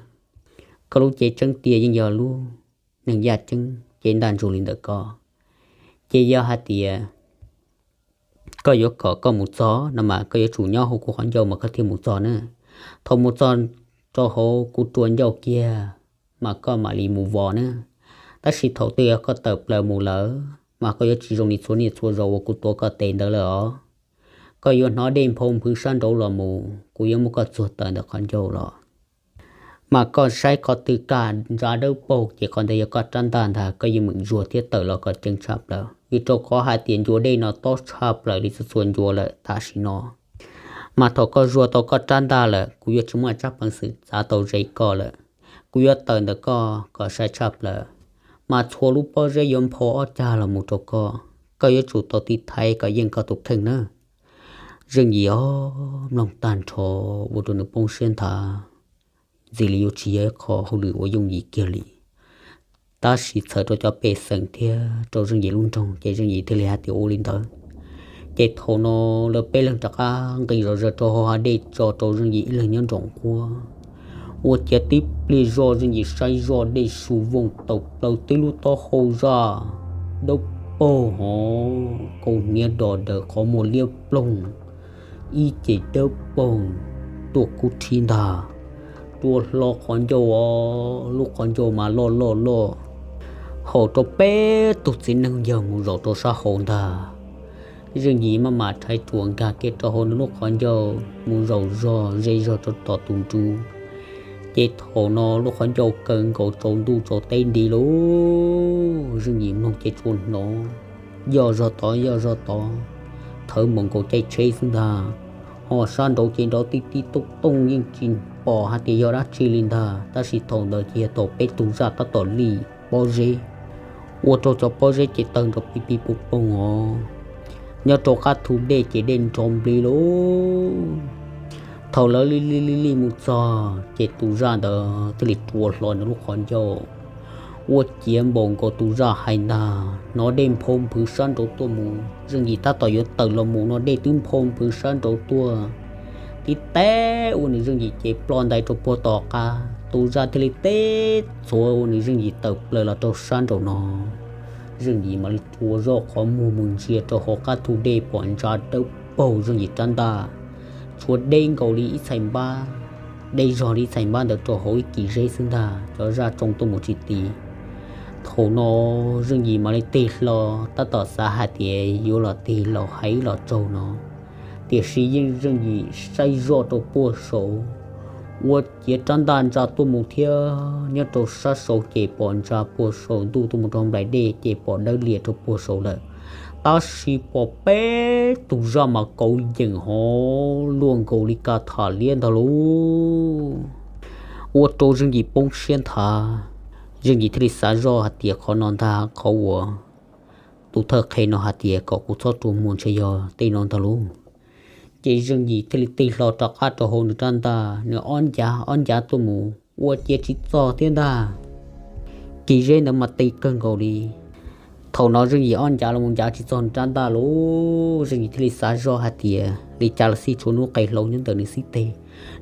koj lub cev tseeb tiag yeej yog lub neeg yaj ceeb cev ntaj ntsug li ntawm koj. Ces yog hais tias koj yuav kom koj mus txog no mas koj yuav tsum nyob hauv kuv qhov ncauj mas koj thiaj mus txog na. Thaum mus txog rau hauv kuv rua ncauj kiag mas koj mam li mus vos na. Tab sis thaum twg yog koj tawm plaws mus lawm mas koj yuav tsis zoo li txhua niaj txhua zaus uas kuv tuav koj tes ntawd lawm os. Koj yuav hnov dej nphau nphwv sab nraud los mus, kuv yuav muab koj txuag tawm ntawm qhov ncauj los. Mas koj saib qhov twg kaj ntsa dawb paug ces qhov ntawd yog koj rab ntaj ntag, koj yeej meem zuag thiab tawm los kom ceev tshaj plaws, vim rau qhov hais tias ncua dej no tob tshaj plaws li txhua txhua ncua lawm tam sim no. Mas thaum koj zuag tau koj rab ntaj lawm, kuv yuav tsis muaj tsab peev xwm txav tau ze koj lawm. Kuv yuav tawm ntawm koj kom sai tshaj plaws, mas txhua lub pob zeb yuav nphau ob cag los mus rau koj. Koj yuav tsum tau tiv thaiv kom yeej koj tus kheej na. Zeej Yim os, mloog tag nrho ua rau nws poob siab nthav, ntxim li yuav tsis yog ib qho hauj lwm uas yooj yim kiag li. Tab sis txhawm rau cov pej xeem thiab rau Zeej Yim lub nroog ces Zeej Yim thiaj li hais tias ua li ntawd. Ces thaum no lawv peb leeg rov qab nqis zom zaws rau hauv hav dej tso rau Zeej Yim ib leeg nyob nraum nquab. Ua ciav tib pliag zoj Zeej Yim saib zoj dej su vooj tawm plaws tib lub taub hau zaj dawb paug hov, kaus hniav dos daws qhov muag liab ploog, ib ce dawb paug tuaj kub rhib ntag, rua hlo qhov ncauj os, lub qhov ncauj mas loj loj loj, haum rau peb tug txiv neej yawg mus zaum rau sab hauv ntag. Zeej Yim maj mam rhais ruam nkag kiag rau hauv nws lub qhov ncauj mus zaum zog ze zog rau tom tus nruv. Ces thaum no lub qhov ncauj kaw nkaus tsaus ntuj tsaus teb nti lauj, Zeej Yim mloog ces tsuas hnov yoj zog tod yoj zog tod, thawv npaum nkaus caij tsheb xwb ntag. Ho sab nraud ces nrov tib tib tooj tooj yeej tsis pom hais tias yog dab tsi li ntag, tab sis thaum ntawd ces yog thaum peb tug zaj tab tom lij pob zeb, ua rau cov pob zeb ces tawg nrov pig pig poog poog os. Nyob rau qab thu dej ces dej nrov nplig lauj. Thaum lawv lij lij lij lij mus txog ces tus zaj ntawd thiaj li rua hlo nws lub qhov ncauj. Ua ciav npaum nkaus tus zaj hais ntag, hnov dej nphau nphwv sab nraud tuaj mus, Zeej Yim tab tom yuav tawm los mus no dej twb nphau nphwv sab nraud tuaj. Tib teb ua nws Zeej Yim ces ploj ntais rau puag tom qab, tus zaj thiaj li teb txhuav ua nws Zeej Yim tawm plaws los rau sab nraum no. Zeej Yim mam li rua zoj qhov muag mus ntsia rau hauv qab thu dej pom ntsa dawb paug Zeej Yim rab ntaj, tshuav deb nkaus li ib txhais npab, deb zog li ib txhais npab ntawd rau hauv ib kis zeb xwb ntag, cov zaj tsoo tuaj mus tsis ti. Thaum no Zeej Yim mam li tig hlo, tab tom xav hais tias yuav los tig los hais ib los tsaug no, tiam sis yeej Zeej Yim saib zoj rau puag saud, ua ciav rab ntaj ntsa tuaj mus thiab nyob rau sab saud ces pom ntsa puag saum ntuj tuaj mus rau nplaim dej ces pom dawb lias rau puag saud lawm. Tab sis pom peb tus zaj mas kauv yeem hov luaj nkaus li ka tham liab ntag lauj. Ua rau Zeej Yim poob siab nthav, Zeej Yim thiaj li xav zoj hais tias qhov no ntag qhov uas tus thawj qhe no hais tias kom kuv txhob rua muag ntshe yog tej no ntag lauj. Ces Zeej Yim thiaj li tig hlo rov qab rau hauv nws rab ntaj, nws ob ncav ob ncav tuaj mus ua ciav tsis txog thiab ntag. Kis zeb ntawd mas ti kawg nkaus li. Thaum no Zeej Yim ob ncav los mus ncav tsis txog nws rab ntaj lauj, Zeej Yim thiaj li xav zoj hais tias li cas los xij tshuav nws lub qe hlau nyob ntawm nws xib teg.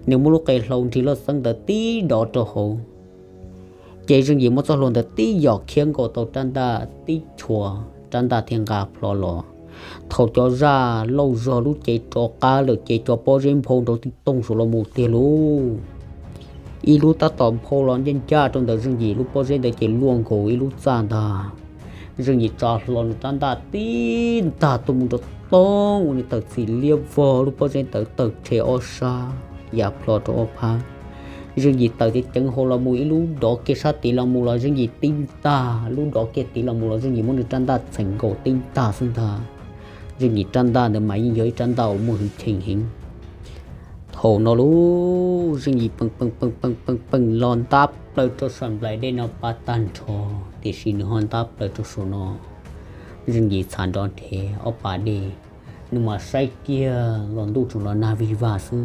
Nws muab lub qe hlau nrig loj xeeb ntawd tib dov rau hauv. Ces Zeej Yim muab txoj hlua ntawd tib yom khiab nkaus tau rab ntaj tib chua, rab ntaj thiaj nqa plho los. Thaum cov zaj lauj zog lub cev rov qab lawm ces cov pob zeb nphau nrov tib tooj saum los mus tiag lauj. Ib lub tab tom nphau los ncaj ncaj rau ntawm Zeej Yim lub pob zeb ntawd ces luaj nkaus ib lub txaj ntag. Zeej Yim tsa hlo nws rab ntaj tib ntag tuaj mus rau toob ua nws tawm txim liab vog lub pob zeb ntawd tawg rhe ob sab ya plho rau ob phab. Zeej Yim tawm ceev ceev hauv los mus ib lub dov kiag sab tid los mus los Zeej Yim tib ntag, lub dov kiag tid los mus los Zeej Yim muab nws rab ntaj txheem nkaus tib ntag xwb ntag. Zeej Yim rab ntaj ntawd mas yeej yog ib rab ntaj uas muaj hwj chim heev. Thaum no lub Zeej Yim peem peem peem peem peem los ntab plaws rau saum nplaim dej no pab tag nrho, tiam sis nws ho ntab plaws rau saum no. Zeej Yim txhav nrov nrhe ob pas dej, nws mas saib kiag los ntuj tseem los nag vig vag xwb.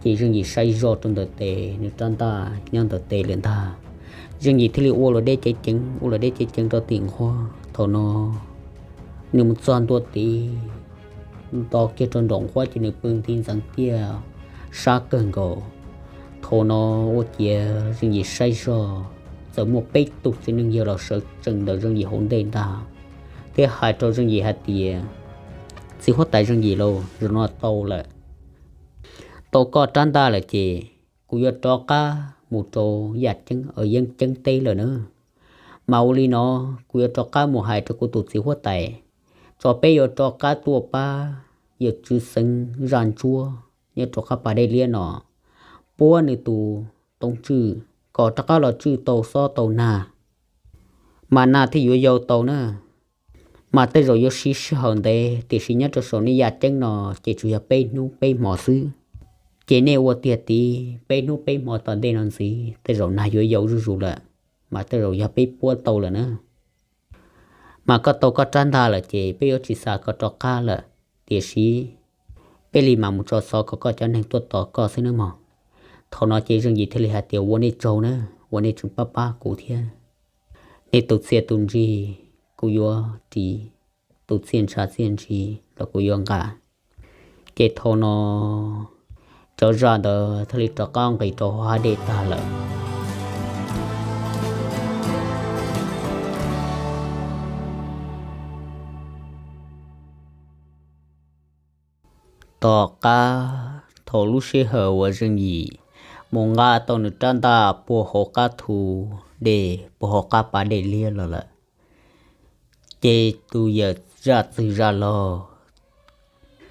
Ces Zeej Yim saib zoj rau ntawm tes, nws rab ntaj nyob ntawm tes lawm ntag. Zeej Yim thiaj li ua luam dej ceev ceev, ua luam dej ceev ceev rau tim nqhuab. Thaum no nws mus txog ntua tid, nto kiag rau nraum nqhuab ces nws pw nti ntxeev tiaj sab kawg nkaus. Thaum no ua ciav Zeej Yim saib zog, txawm muaj peb tug txiv neej yawg los sawv tsees ntawm Zeej Yim hauv ntej ntag, thiab hais rau Zeej Yim hais tias, Txiv huab tais Zeej Yim lauj, zaum no tau lawm, tau koj rab ntaj lawm ces kuv yuav rov qab mus rau yaj ceeb, yeeb ceeb teb lawm na. Mas ua li no, kuv yuav rov qab mus hais rau kuv tus txiv huab tais, tso peb yuav rov qab tuaj pab yawm Tswv Xeev zaj ntsuab nyob rau qab pas dej liab no, puab nws tus toov tswj kom rov qab los tswj tau xob tau nag, mas nag thiaj yuav yau tau na. Mas tej zaum yuav siv sij hawm ntev, tiam sis nyob rau saum nej yaj ceeb no ces tsuas yog peb hnub peb hmo xwb. Ces nej ua tiag tid, peb hnub peb hmo tom ntej no ntxiv tej zaum nag yuav yau zuj zus lawm, mas tej zaum yog peb puab tau lawm na. Mas koj tau koj rab ntaj lawm ces peb yuav tsis xa koj rov qab lawm, tiam sis peb li mam mus tso xov kom koj cov neeg tuaj tos koj xwb nawb mog. Thaum no ces Zeej Yim thiaj li hais tias, Ua nej tsaug na, ua nej tseem pab pab kuv thiab. Nej tus txiaj tus ntsig kuv yuav ris, tus txiaj ntsha txiaj ntsig los kuv yuav nqa. Ces thaum no cov zaj ntawd thiaj li rov qab nqis rau hauv hav dej tag lawm. Tom qab thaum lub sij hawm uas Zeej Yim mus nqa tau nws rab ntaj puag hauv qab thu dej, puag hauv qab pas dej liab los lawm, ces tus yawm zaj txwg zaj laug,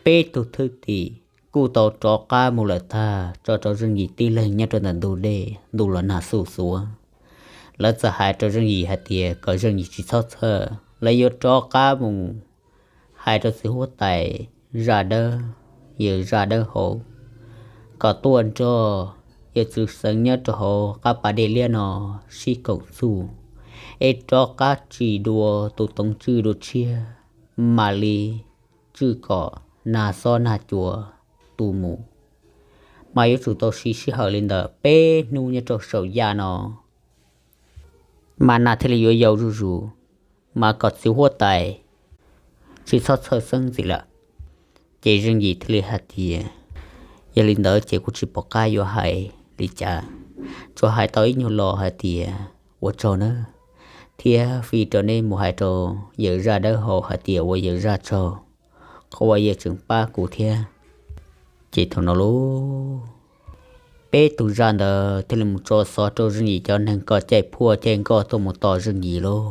peb tug thwj tim kuj tau rov qab mus lawm tag, tso rau Zeej Yim tib leeg nyob rau ntawm ntug dej ntuj los nag xuj xuav. Lawv txawm hais rau Zeej Yim hais tias kom Zeej Yim tsis txhob txhawj, lawv yuav rov qab mus hais rau txiv huab tais zaj dawb, yawm zaj dawb hauv, kom tuaj nrog yawm Tswv Xeev nyob rau hauv qab pas dej liab no sib koom txuj, es rov qab tsim dua tus toov tswj dua tshiab, mam li tswj kom nag xob nag cua tu mus. Mas yuav tsum tau siv sij hawm li ntawm peb hnub nyob rau saum yaj no, mas nag thiaj li yuav yau zuj zus, mas kom txiv huab tais tsis txhob txhawj xeeb ntxiv lawm. Ces Zeej Yim thiaj li hais tias, Yog li ntawd ces kuv tsis pom qab yuav hais li cas, tsuas hais tau ib nyuag lo hais tias ua tsaug nawb, thiab fij rau neb mus hais rau yawm zaj dawb hauv hais tias ua yawm zaj tsaug, qhov uas yawm tseem pab kuv thiab. Ces thaum no lauj, peb tug zaj ntawd thiaj li mus tso xov rau Zeej Yim cov neeg kom caij phuaj caij nkoj tuaj mus tos Zeej Yim lauj.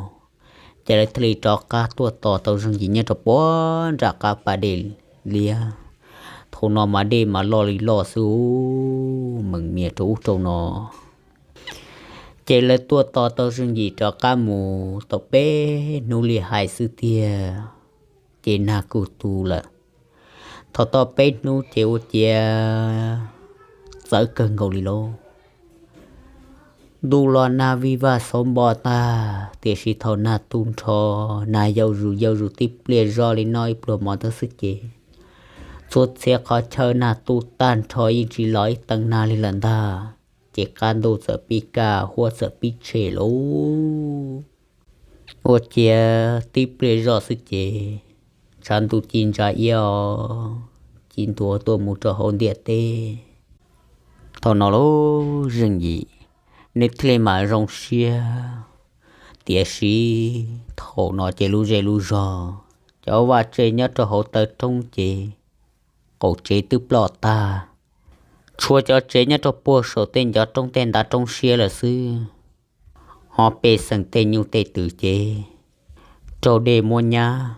Ces lawv thiaj li rov qab tuaj tos tau Zeej Yim nyob rau puag nram qab pas dej liab. Thaum no mas dej mas loj li loj xwb, meem mias rau ub rau no. Ces lawv tuaj tos tau Zeej Yim rov qab mus tau peb hnub li hais xwb tiag, ces nag kuj tu lawm. Thaum tau peb hnub ces ua ciav txawv kawg nkaus li lauj. Ntuj los nag vij vaj xauv npo tag, tiam sis thaum nag tu nrho, nag yau zus yau zus tib pliag zoj li noj ib pluag mov ntawd xwb ces txhua txhia qhov chaw nag tu tag nrho yeej tsis los ib teev nag li lawm ntag. Ces qab ntuj txawm pib kaj huab txawm pib tshem lauj. Ua ciav tib pliag zoj xwb ces tshav ntuj ci ntsa iab os, ci ntuav tuaj mus rau hauv ntiaj teb. Thaum no lauj Zeej Yim, nws thiaj li mam zoo siab. Tiam sis thaum no ces lub zej lub zog, cov vaj tse nyob rau hauv taw roob ces qaum tsev twb ploj tag, tshuav cov tsev nyob rau puag saum tej ncov roob tej ntav roob siab lawm xwb. Ho pej xeem tej nyuj tej twm ces raug dej muab nyab,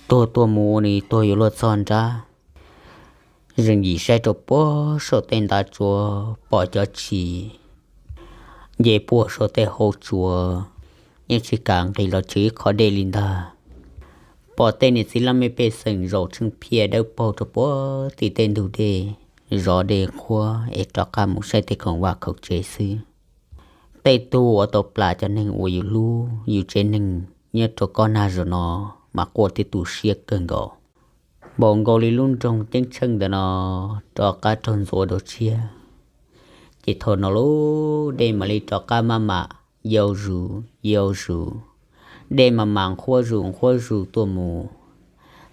tuag tuaj mus ua nws tuag yuav luag txog nrab. Zeej Yim saib rau puag saum tej ntav tsuav pom cov tshis nce puag saum tej hauv tsuas, yeej tsis kam nqis los chwv ib qho dej li ntag. Pom tej niam txiv laj mej pej xeem zaum tsheej phiaj dawb paug rau puag tim tej ntug dej, zov dej qhuav es rov qab mus saib tej khoom vaj khoom tsev xwb. Tej tug uas tau plam cov neeg uas yus hlub yus tsev neeg nyob rau kob nag zos no mas quaj thiab tu siab kawg nkaus. Npaum nkaus li lub nroog ceeb tsheej ntawm no rov qab raug ntxuav dua tshiab. Ces thaum no lub dej mam li rov qab maj mam yau zus yau zus, dej maj mam nqhuab zus nqhuab zus tuaj mus.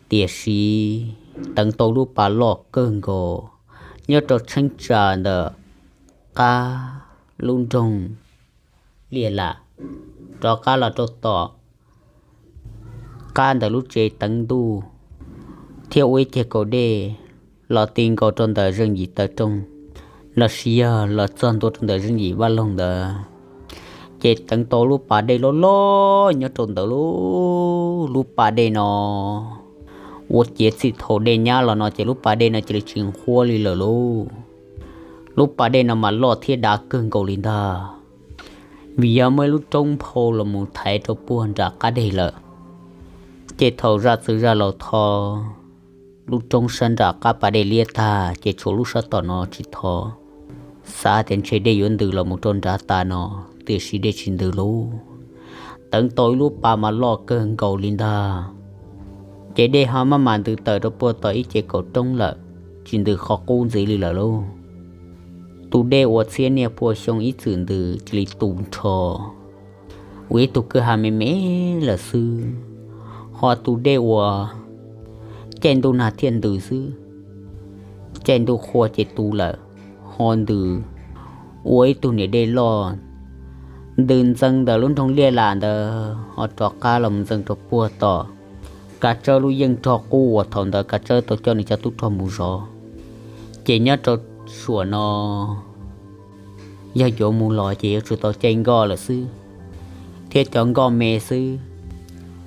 Tiam sis teev tau lub pas loj kawg nkaus nyob rau tsheeb tsam ntawm qab lub nroog Liaj Lam, rov qab los rau tom qab ntawm lub tsev teev ntuj, thiab ua ib ceg kaum dej los ti nkaus rau ntawm Zeej Yim taw rooj, los sis yog los txog ntua rau ntawm Zeej Yim vaj loog ntawd. Ces teev tau lub pas dej loj loj nyob rau ntawm lub, lub pas dej no ua ciav txij thaum dej nyab los no ces lub pas dej no cia li tsis nqhuab li lawm lauj. Lub pas dej no mas loj thiab dav kawg nkaus li ntag, vim yog muaj ib lub roob nphau los mus thaiv rau puag nram qab deg lawm. Ces thaum zaj txwv zaj laus tho lub roob sab nram qab pas dej liab tag ces tshuav lub sab tom no tsis tho. Xav tias ntshe dej yuav ntws los mus rau nrad tas no, tiam sis dej tsis ntws lauj. Teev tau ib lub pas mas loj kawg nkaus li ntag. Ces dej ho maj mam ntws tawm rau puag tom ib ce kaum roob lawm, tsis ntws qhov qub ntxiv li lawm lauj. Tus dej uas txhiab niaj pua xyoo ib txwm ntws cia li tu nrho ua ib tug kwj ha me me lawm xwb. Ho tus dej uas caij ntuj nag thiaj ntws xwb, caij ntuj qhua ces tu lawm, ho ntws ua ib tug niam dej loj ntws ntxeev ntawm lub nroog Liaj Lam ntawd ho rov qab los ntxeev rau puag tom Kav Tsawb lub yeej rog qub uas thaum ntawd Kav Tsawb tau coj nws cov tub rog mus zov. Ces nyob rau suam no yog yuav mus los ces yuav tsum tau caij nkoj lawm xwb, thiab cov nkoj me xwb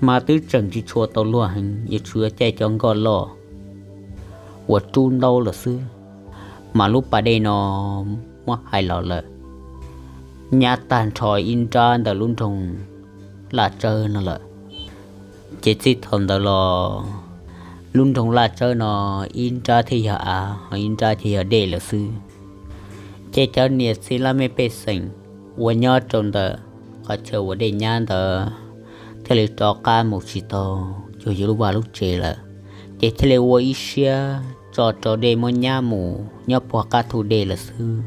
mas twb tseem tsis tshua tau luag heev, yuav tsum yuav caij cov nkoj loj uas rub ntaub lawm xwb. Mas lub pas dej no muab hais los lawm, nyab tag nrho ib nrab ntawm lub nroog Laj Tsawb no lawm. Ces txij thaum ntawd los lub nroog Laj Tsawb no ib nrab thiaj yog av, ho ib nrab thiaj yog dej lawm xwb. Ces cov niam txiv laj mej pej xeem uas nyob rau ntawm qhov chaw uas dej nyab ntawd thiaj li rov qab mus tsis tau cuag yus lub vaj lub tsev lawm, ces thiaj li ua ib siab tso rau dej muab nyab mus nyob puag qab thu dej lawm xwb.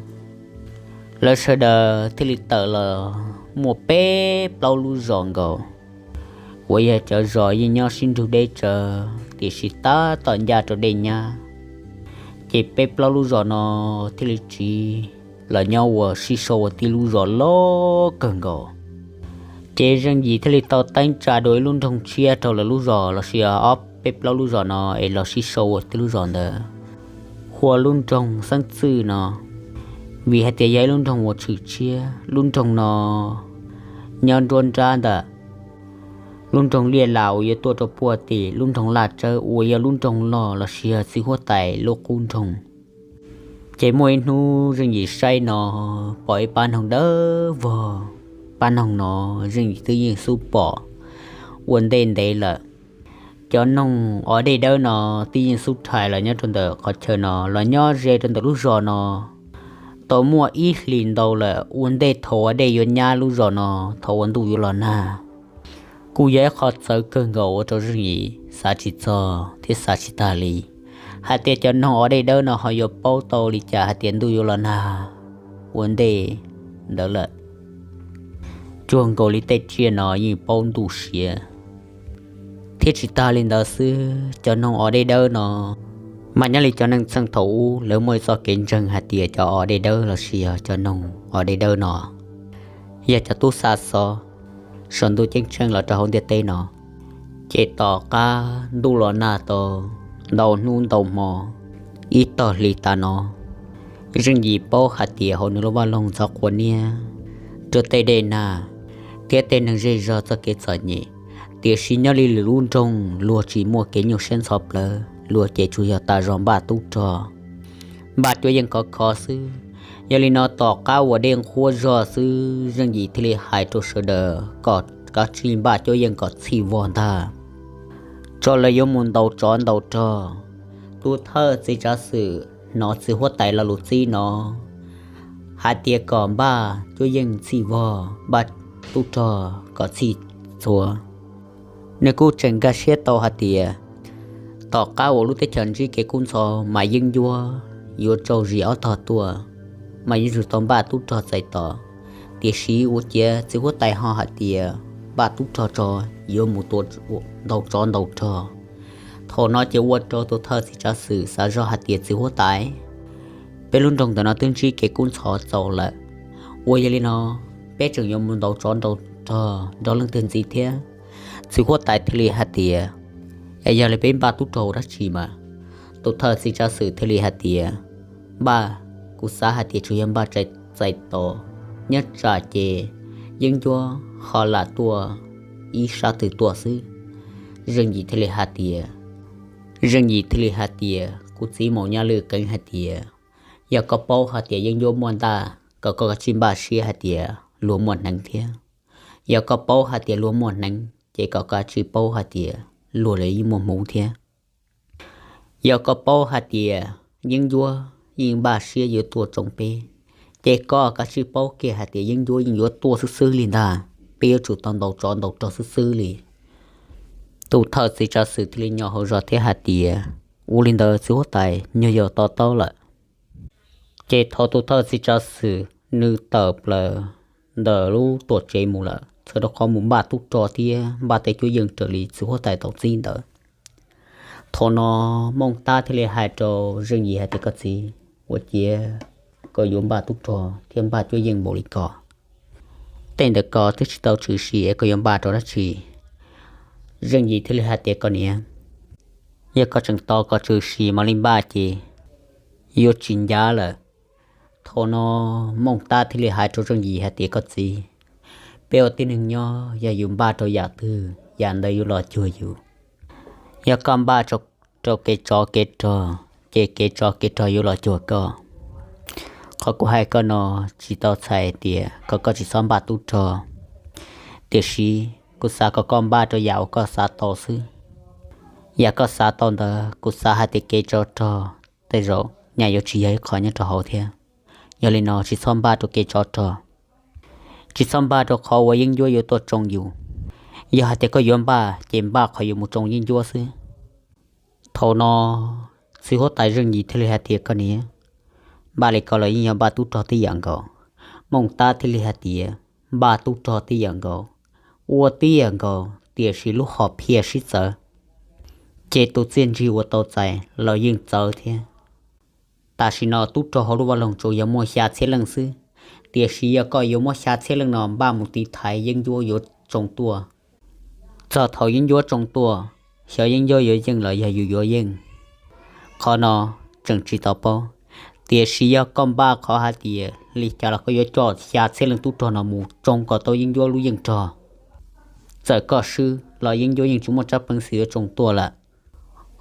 Lawv sawv daws thiaj li tawm los muaj peb plaub lub zos nkaus, uas yog cov zos yeej nyob sib nrug deb tsawv tiam sis tab tom ncaj rau dej nyab. Ces peb plaub lub zos no thiaj li tsiv los nyob ua sib sau ua tib lub zos loj kawg nkaus. Ces Zeej Yim thiaj li tau teeb tsa dua ib lub nroog tshiab rau lawv lub zos los sis ob peb plaub lub zos no es los sib sau ua tib lub zos ntawd, hu ua lub nroog Xeeb Txwj no, vim hais tias yog ib lub nroog uas tshwm tshiab. Lub nroog no nyob nruab nrab ntawm lub nroog Liaj Lam uas yuav tuaj rau puag tim lub nroog Laj Tsawb uas yog lub nroog loj los sis yog txiv huab tais lub qub nroog. Ces muaj ib hnub Zeej Yim saib no pom ib pab noog dawb vog. Pab noog no Zeej Yim twb yeej xub pom ua ntej ntev lawm. Cov noog o dej dawb no twb yeej xub rhais los nyob rau ntawm qhov chaw no los nyob ze rau ntawm lub zos no tau muaj ib hlis ntau lawm, ua ntej thaum ua dej yuav nyab lub zos no, thaum ua ntuj yuav los nag. Kuj yog ib qho txawv kawg nkaus ua rau Zeej Yim xav tsis txog thiab xav tsis tag li, hais tias cov noog o dej dawb no ho yuav paub tau li cas hais tias ntuj yuav los nag ua ntej ntawd lawm. Tsuag nkaus li tej tsiaj no yeej paub ntuj siav. Thiab tsis tag li ntawd xwb, cov noog o dej dawb no mas nyob li cov neeg txheej thaum ub lawv muaj ib txoj kev ntseeg hais tias cov o dej dawb los sis yog cov noog o dej dawb no yog cov tub xa xov saum ntuj ceeb tsheej los rau hauv ntiaj teb no. Ces tom qab ntuj los nag tau ntau hnub ntau hmo, ib tog hli tas no, Zeej Yim paub hais tias hauv nws lub vaj loog txog qhua niab rau tej dej nag thiab tej neeg zej zog txoj kev txom nyem, Tiam sis nyob li lwm lub nroog luag tsis muaj kev nyuaj siab ntxhov plawv, luag ces tsuas yog tas zog npaj tub rog, npaj cuab yeej khov kho xwb. Yog li no tom qab uas dej nqhuab zog xwb, Zeej Yim thiaj li hais rau sawv daws kom kav tsij npaj cuab yeej kom txhij vog ntag, tso lawv yuav mus ntaus tsov ntaus rog. Tus thawj txiv tsav xwm hnov txiv huab tais lo lus txib no hais tias kom npaj cuab yeej txhij vog, npaj tub rog kom txhij txhua. Nws kuj tseem nkag siab tau hais tias tom qab uas lub teb chaws ntsib kev kub ntxhov mas yeeb ncuab yuav raug zis ob tog tuaj, mas yuav tsum tau npaj tub rog txais tos. Tiam sis ua ciav txiv huab tais ho hais tias npaj tub rog tso, yuav mus tua, ntaus tsov ntaus rog. Thaum no ces ua rau tus thawj txiv tsav xwm xav zoj hais tias txiv huab tais, peb lub nroog ntawm no twb ntsib kev kub ntxhov txaus lawm, ua yog li no peb tseem yuav mus ntaus tsov ntaus rog nrog leej twg ntxiv thiab? Txiv huab tais thiaj li hais tias, es yog li peb npaj tub rog ua dab tsi mas? Tus thawj txiv tsav xwm thiaj li hais tias, npaj, kuv xav hais tias tsuas yog npaj txais tos, nyob tsam ces yeeb ncuab ho lam tuaj ib sab twg tuaj xwb. Zeej Yim thiaj li hais tias, Zeej Yim thiaj li hais tias, kuv txiv Maum Nyaj Lwj qeev hais tias, yog koj paub hais tias yeeb ncuab muaj ntaj, kom koj kav tsij npaj siab hais tias luag muaj hneev thiab. Yog koj paub hais tias luag muaj hneev ces kom kav tsij paub hais tias luag los yeej muaj hmoov thiab. Yog koj paub hais tias yeeb ncuab yeej npaj siab yuav tuaj tsoo peb, ces koj kav tsij paub kiag hais tias yeeb ncuab yeej yuav tuaj xwb xwb li ntag, peb yuav tsum tau ntaus tsov ntaus rog xwb xwb li. Tus thawj txiv tsav xwm thiaj li nyo hauv zog thiab hais tias, ua li ntawd txiv huab tais, nyuag yog to taub lawm. Ces thaum tus thawj txiv tsav xwm nws tawm plaws ntawm lub tuam tsev mus lawm, txhawm rau qhov mus npaj tub rog thiab npaj tej cuab yeej raws li txiv huab tais tau txib ntawd. Thaum no Mooj Tab thiaj li hais rau Zeej Yim hais tias, koj txiv, ua ciav koj yuav npaj tub rog thiab npaj cuab yeej npaum li ko, tej ntawd koj twb tsis tau tshwm sim es koj yuav npaj rau dab tsi? Zeej Yim thiaj li hais tias, koj niam, yog koj tseem tos kom tshwm sim mam li npaj ces yuav tsis ncav lawm. Thaum no Mooj Tab thiaj li hais rau Zeej Yim hais tias, koj txiv, peb ua tib neeg nyob yog yus npaj rau yam twg, yam ntawd yuav los cuag yus. Yog koj npaj rau kev tsov kev rog, ces kev tsov kev rog yuav los cuag koj. Qhov kuv hais koj no tsis tau txhais tias kom koj tsis txhob npaj tub rog, tiam sis kuv xav kom koj npaj rau yam uas koj xav tau xwb. Yam koj xav tau ntawd kuv xav hais tias kev tsov rog tej zaum nyaj yuav tsis yog ib qho nyob rau hauv thiab. Yog li no tsis txhob npaj rau kev tsov rog, tsis txhob npaj rau qhov uas yeeb ncuab yuav tuaj tsoo yus. Yog hais tias koj yuav npaj ces npaj qhov yuav mus tsoo yeeb ncuab xwb. Thaum no txiv huab tais Zeej Yim thiaj li hais tias, koj niam, npaj li ko los yeej yog npaj tub rog tib yam nkaus. Mooj Tab thiaj li hais tias, npaj tub rog tib yam nkaus, ua tib yam nkaus, tiam sis lub hom phiaj sib txawv, ces tus txiaj ntsig uas tau txais los yeej txawv thiab. Tam sim no tub rog hauv lub vaj loog tsuas yog muaj xya txhiab leej xwb, tiam sis yog koj yuav muab xya txhiab leej no npaj mus tiv thaiv yeeb ncuab yuav tsoo tuaj, txog thaum yeeb ncuab tsoo tuaj, xyov yeeb ncuab yuav yeej los yog yus yuav yeej, qhov no tseem tsis tau paub. Tiam sis yog koj npaj qhov hais tias li cas los koj yuav coj xya txhiab leej tub rog no mus tsoo kom tau yeeb ncuab lub yeej rog, txawm koj swb los yeeb ncuab yeej tsis muaj tsab peev xwm yuav tsoo tuaj lawm.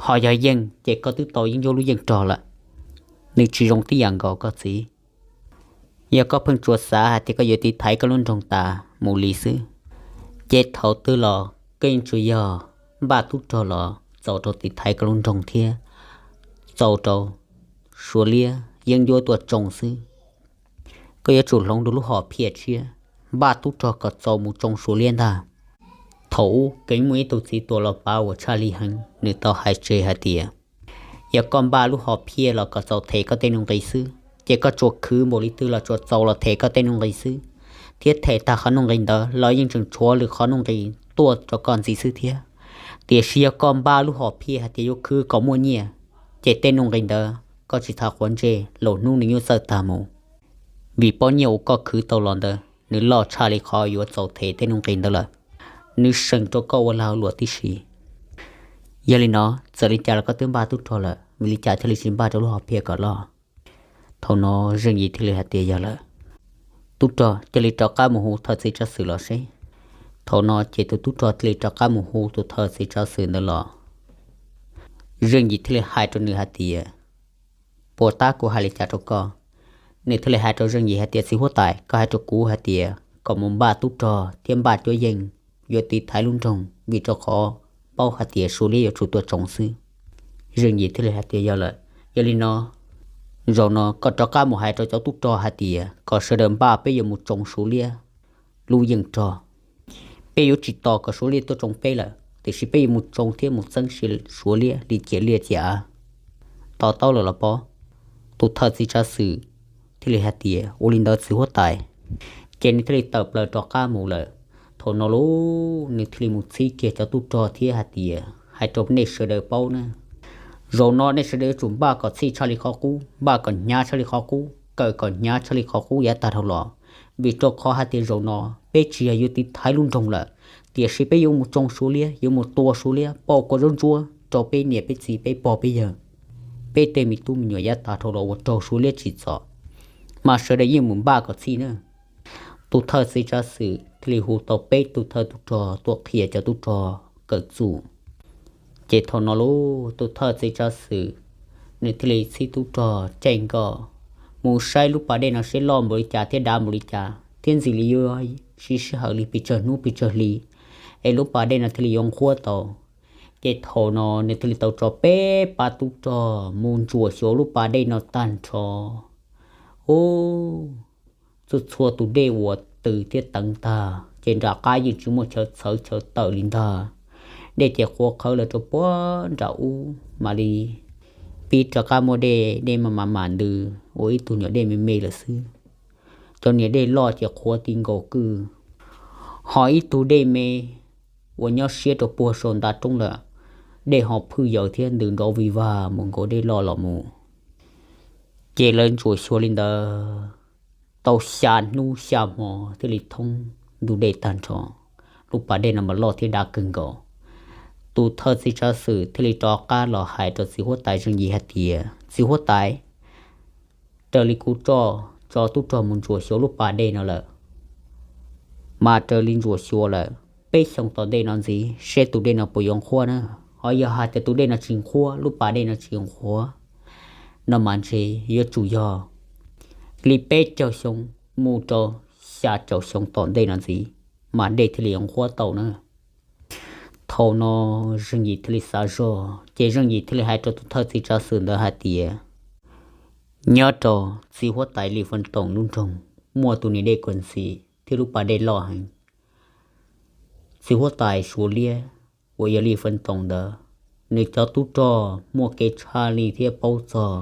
Ho yog yeej ces koj twb tau yeeb ncuab lub yeej rog lawm. Nws tsis zoo tib yam nkaus koj txiv. Yog koj pheej tsuas xav hais tias koj yuav tiv thaiv koj lub nroog tas mus li xwb, ces thaum twg los koj yeej tsuas yog npaj tub rog los txaus rau tiv thaiv koj lub nroog thiab txaus rau Suav liab yeeb ncuab tuaj tsoo xwb. Koj yuav tsum hloov rau lub hom phiaj tshiab, npaj tub rog kom txaus mus tsoo Suav liab ntag. Thaum ub keev muaj ib tug txiv tuam los pav uas tshaj li heev, nws tau hais tseg hais tias, yog koj npaj lub hom phiaj los kom txaus them koj tej nuj nqis xwb, ces koj tsuas khwv npaum li twg los tsuas txaus los them koj tej nuj nqis xwb, thiab them tag qhov nuj nqis ntawd los yeej tseem tshuav lwm qhov nuj nqis tuaj rau koj ntxiv xwb thiab. Tiam sis yog koj npaj lub hom phiaj hais tias yuav khwv kom muaj nyiaj, ces tej nuj nqis ntawd koj tsis txhob quav ntsej, lwm hnub nws yuav txawj tag mus, vim pob nyiaj uas koj khwv tau los ntawd nws loj tshaj li qhov yuav txaus them tej nuj nqis ntawd lawm, nws seem rau koj ua lag ua luam tib si. Yog li no, txawm li cas los koj twb npaj tub rog lawm, vim li cas thiaj li tsis npaj rau lub hom phiaj kom loj? Thaum no Zeej Yim thiaj li hais tias, yog lawm, tub rog, cia li rov qab mus hu thawj txiv tsav xwm los seb Thaum no ces tus tub rog thiaj li rov qab mus hu tus thawj txiv tsav xwm ntawd los. Zeej Yim thiaj li hais rau nws hais tias, puas tab kuv hais li cas rau koj? Nws thiaj li hais rau Zeej Yim hais tias, txiv huab tais, koj hais rau kuv hais tias kom mus npaj tub rog thiab npaj cuab yeej yuav tiv thaiv lub nroog, vim rau qhov paub hais tias Suav liab yuav tsum tuaj tsoo xwb. Zeej Yim thiaj li hais tias, yog lawm, yog li no, zaum no koj rov qab mus hais rau cov tub rog hais tias kom sawv daws npaj peb yuav mus tsoo Suav liab lub yeej rog. Peb yuav tsis tos kom Suav liab tuaj tsoo peb lawm, tiam sis peb yuav mus tsoo thiab mus txeeb Suav liab li ciam liaj ciam av. To taub lawm los pob? Tus thawj txiv tsav xwm thiaj li hais tias, ua li ntawd txiv huab tais. Ces nws thiaj li tawm plaws rov qab mus lawm. Thaum no lauj, nws thiaj li mus txhib kiag cov tub rog thiab hais tias, hais rau nej sawv daws paub na, zaum no nej sawv daws yuav tsum npaj kom txhij tshaj li qhov qub, npaj kom hnyav tshaj li qhov qub, kawm kom hnyav tshaj li qhov qub yav tag dhau los, vim rau qhov hais tias zaum no peb tsis yog yuav tiv thaiv lub nroog lawm, tiam sis peb yuav mus tsoo Suav liab, yuav mus tua Suav liab pauj kua zaub ntsuab rau peb niam peb txiv peb pog peb yawg, peb tej me tub me nyuam yav tag dhau los uas raug Suav liab tsim txom, mas sawv daws yeej mus npaj kom txhij na. Tus thawj txiv tsav xwm thiaj li hu tau peb tus thawj tub rog tuaj qhia cov tub rog kawm txuj. Ces thaum no lauj, tus thawj txiv tsav xwm nws thiaj li txhib tub rog caij nkoj mus saib lub pas dej no seb loj npaum li cas thiab dav npaum li cas thiab ntxim li yuav siv sij hawm li pes tsawg hnub pes tsawg hli es lub pas dej no thiaj li yuav nqhuab tau. Ces thaum no nws thiaj li tau tso peb pab tub rog mus ntsuam xyuas lub pas dej no tag nrho. Ub, txhua txhua tus dej uas tws thiab teev tag ces nram qab yeej tsis muaj chaw txhawv chaw tawm li ntag. Dej ces qhuav qhawv lawm rau puag nram ub mam li pib rov qab muaj dej, dej mam mam mam ntws ua ib tug nyuam dej me me lawm xwb. Cov niag dej loj ces qhuav ti nkaus kwj, ho ib tug dej me uas nyob siab rau puag saum ntav roob lawm, dej ho phwj yaws thiab ntws nrov vig vag mus nkaus dej loj los mus. Ces lawv ntsuam xyuas li ntawd tau xya hnub xya hmo thiaj li thoob ntug dej tag nrho. Lub pas dej no mas loj thiab dav kawg nkaus. Tus thawj txiv tsav xwm thiaj li rov qab los hais rau txiv huab tais Zeej Yim hais tias, txiv huab tais, raws li kuv tso, tso tub rog mus ntsuam xyuas lub pas dej no lawm, mas raws li ntsuam xyuas lawm peb xyoo tom ntej no ntxiv seb tus dej no puas yuav nqhuab na. Ho yog hais tias tus dej no tsis nqhuab, lub pas dej no tsis nqhuab no mas ntshe yuav tsum yog li peb caug xyoo mus rau xya caum xyoo tom ntej no ntxiv mas dej thiaj li yuav nqhuab tau na. Thaum no Zeej Yim thiaj li xav zog ces Zeej Yim thiaj li hais rau tus thawj txiv tsav xwm ntawd hais tias, nyob rau txiv huab tais Lis Feej Toom lub nroog muaj tus niam dej kawg ntxim thiab lub pas dej loj heev. Txiv huab tais Suav liab uas yog Lis Feej Toom ntawd, nws cov tub rog muaj kev tshaj lij thiab paub txog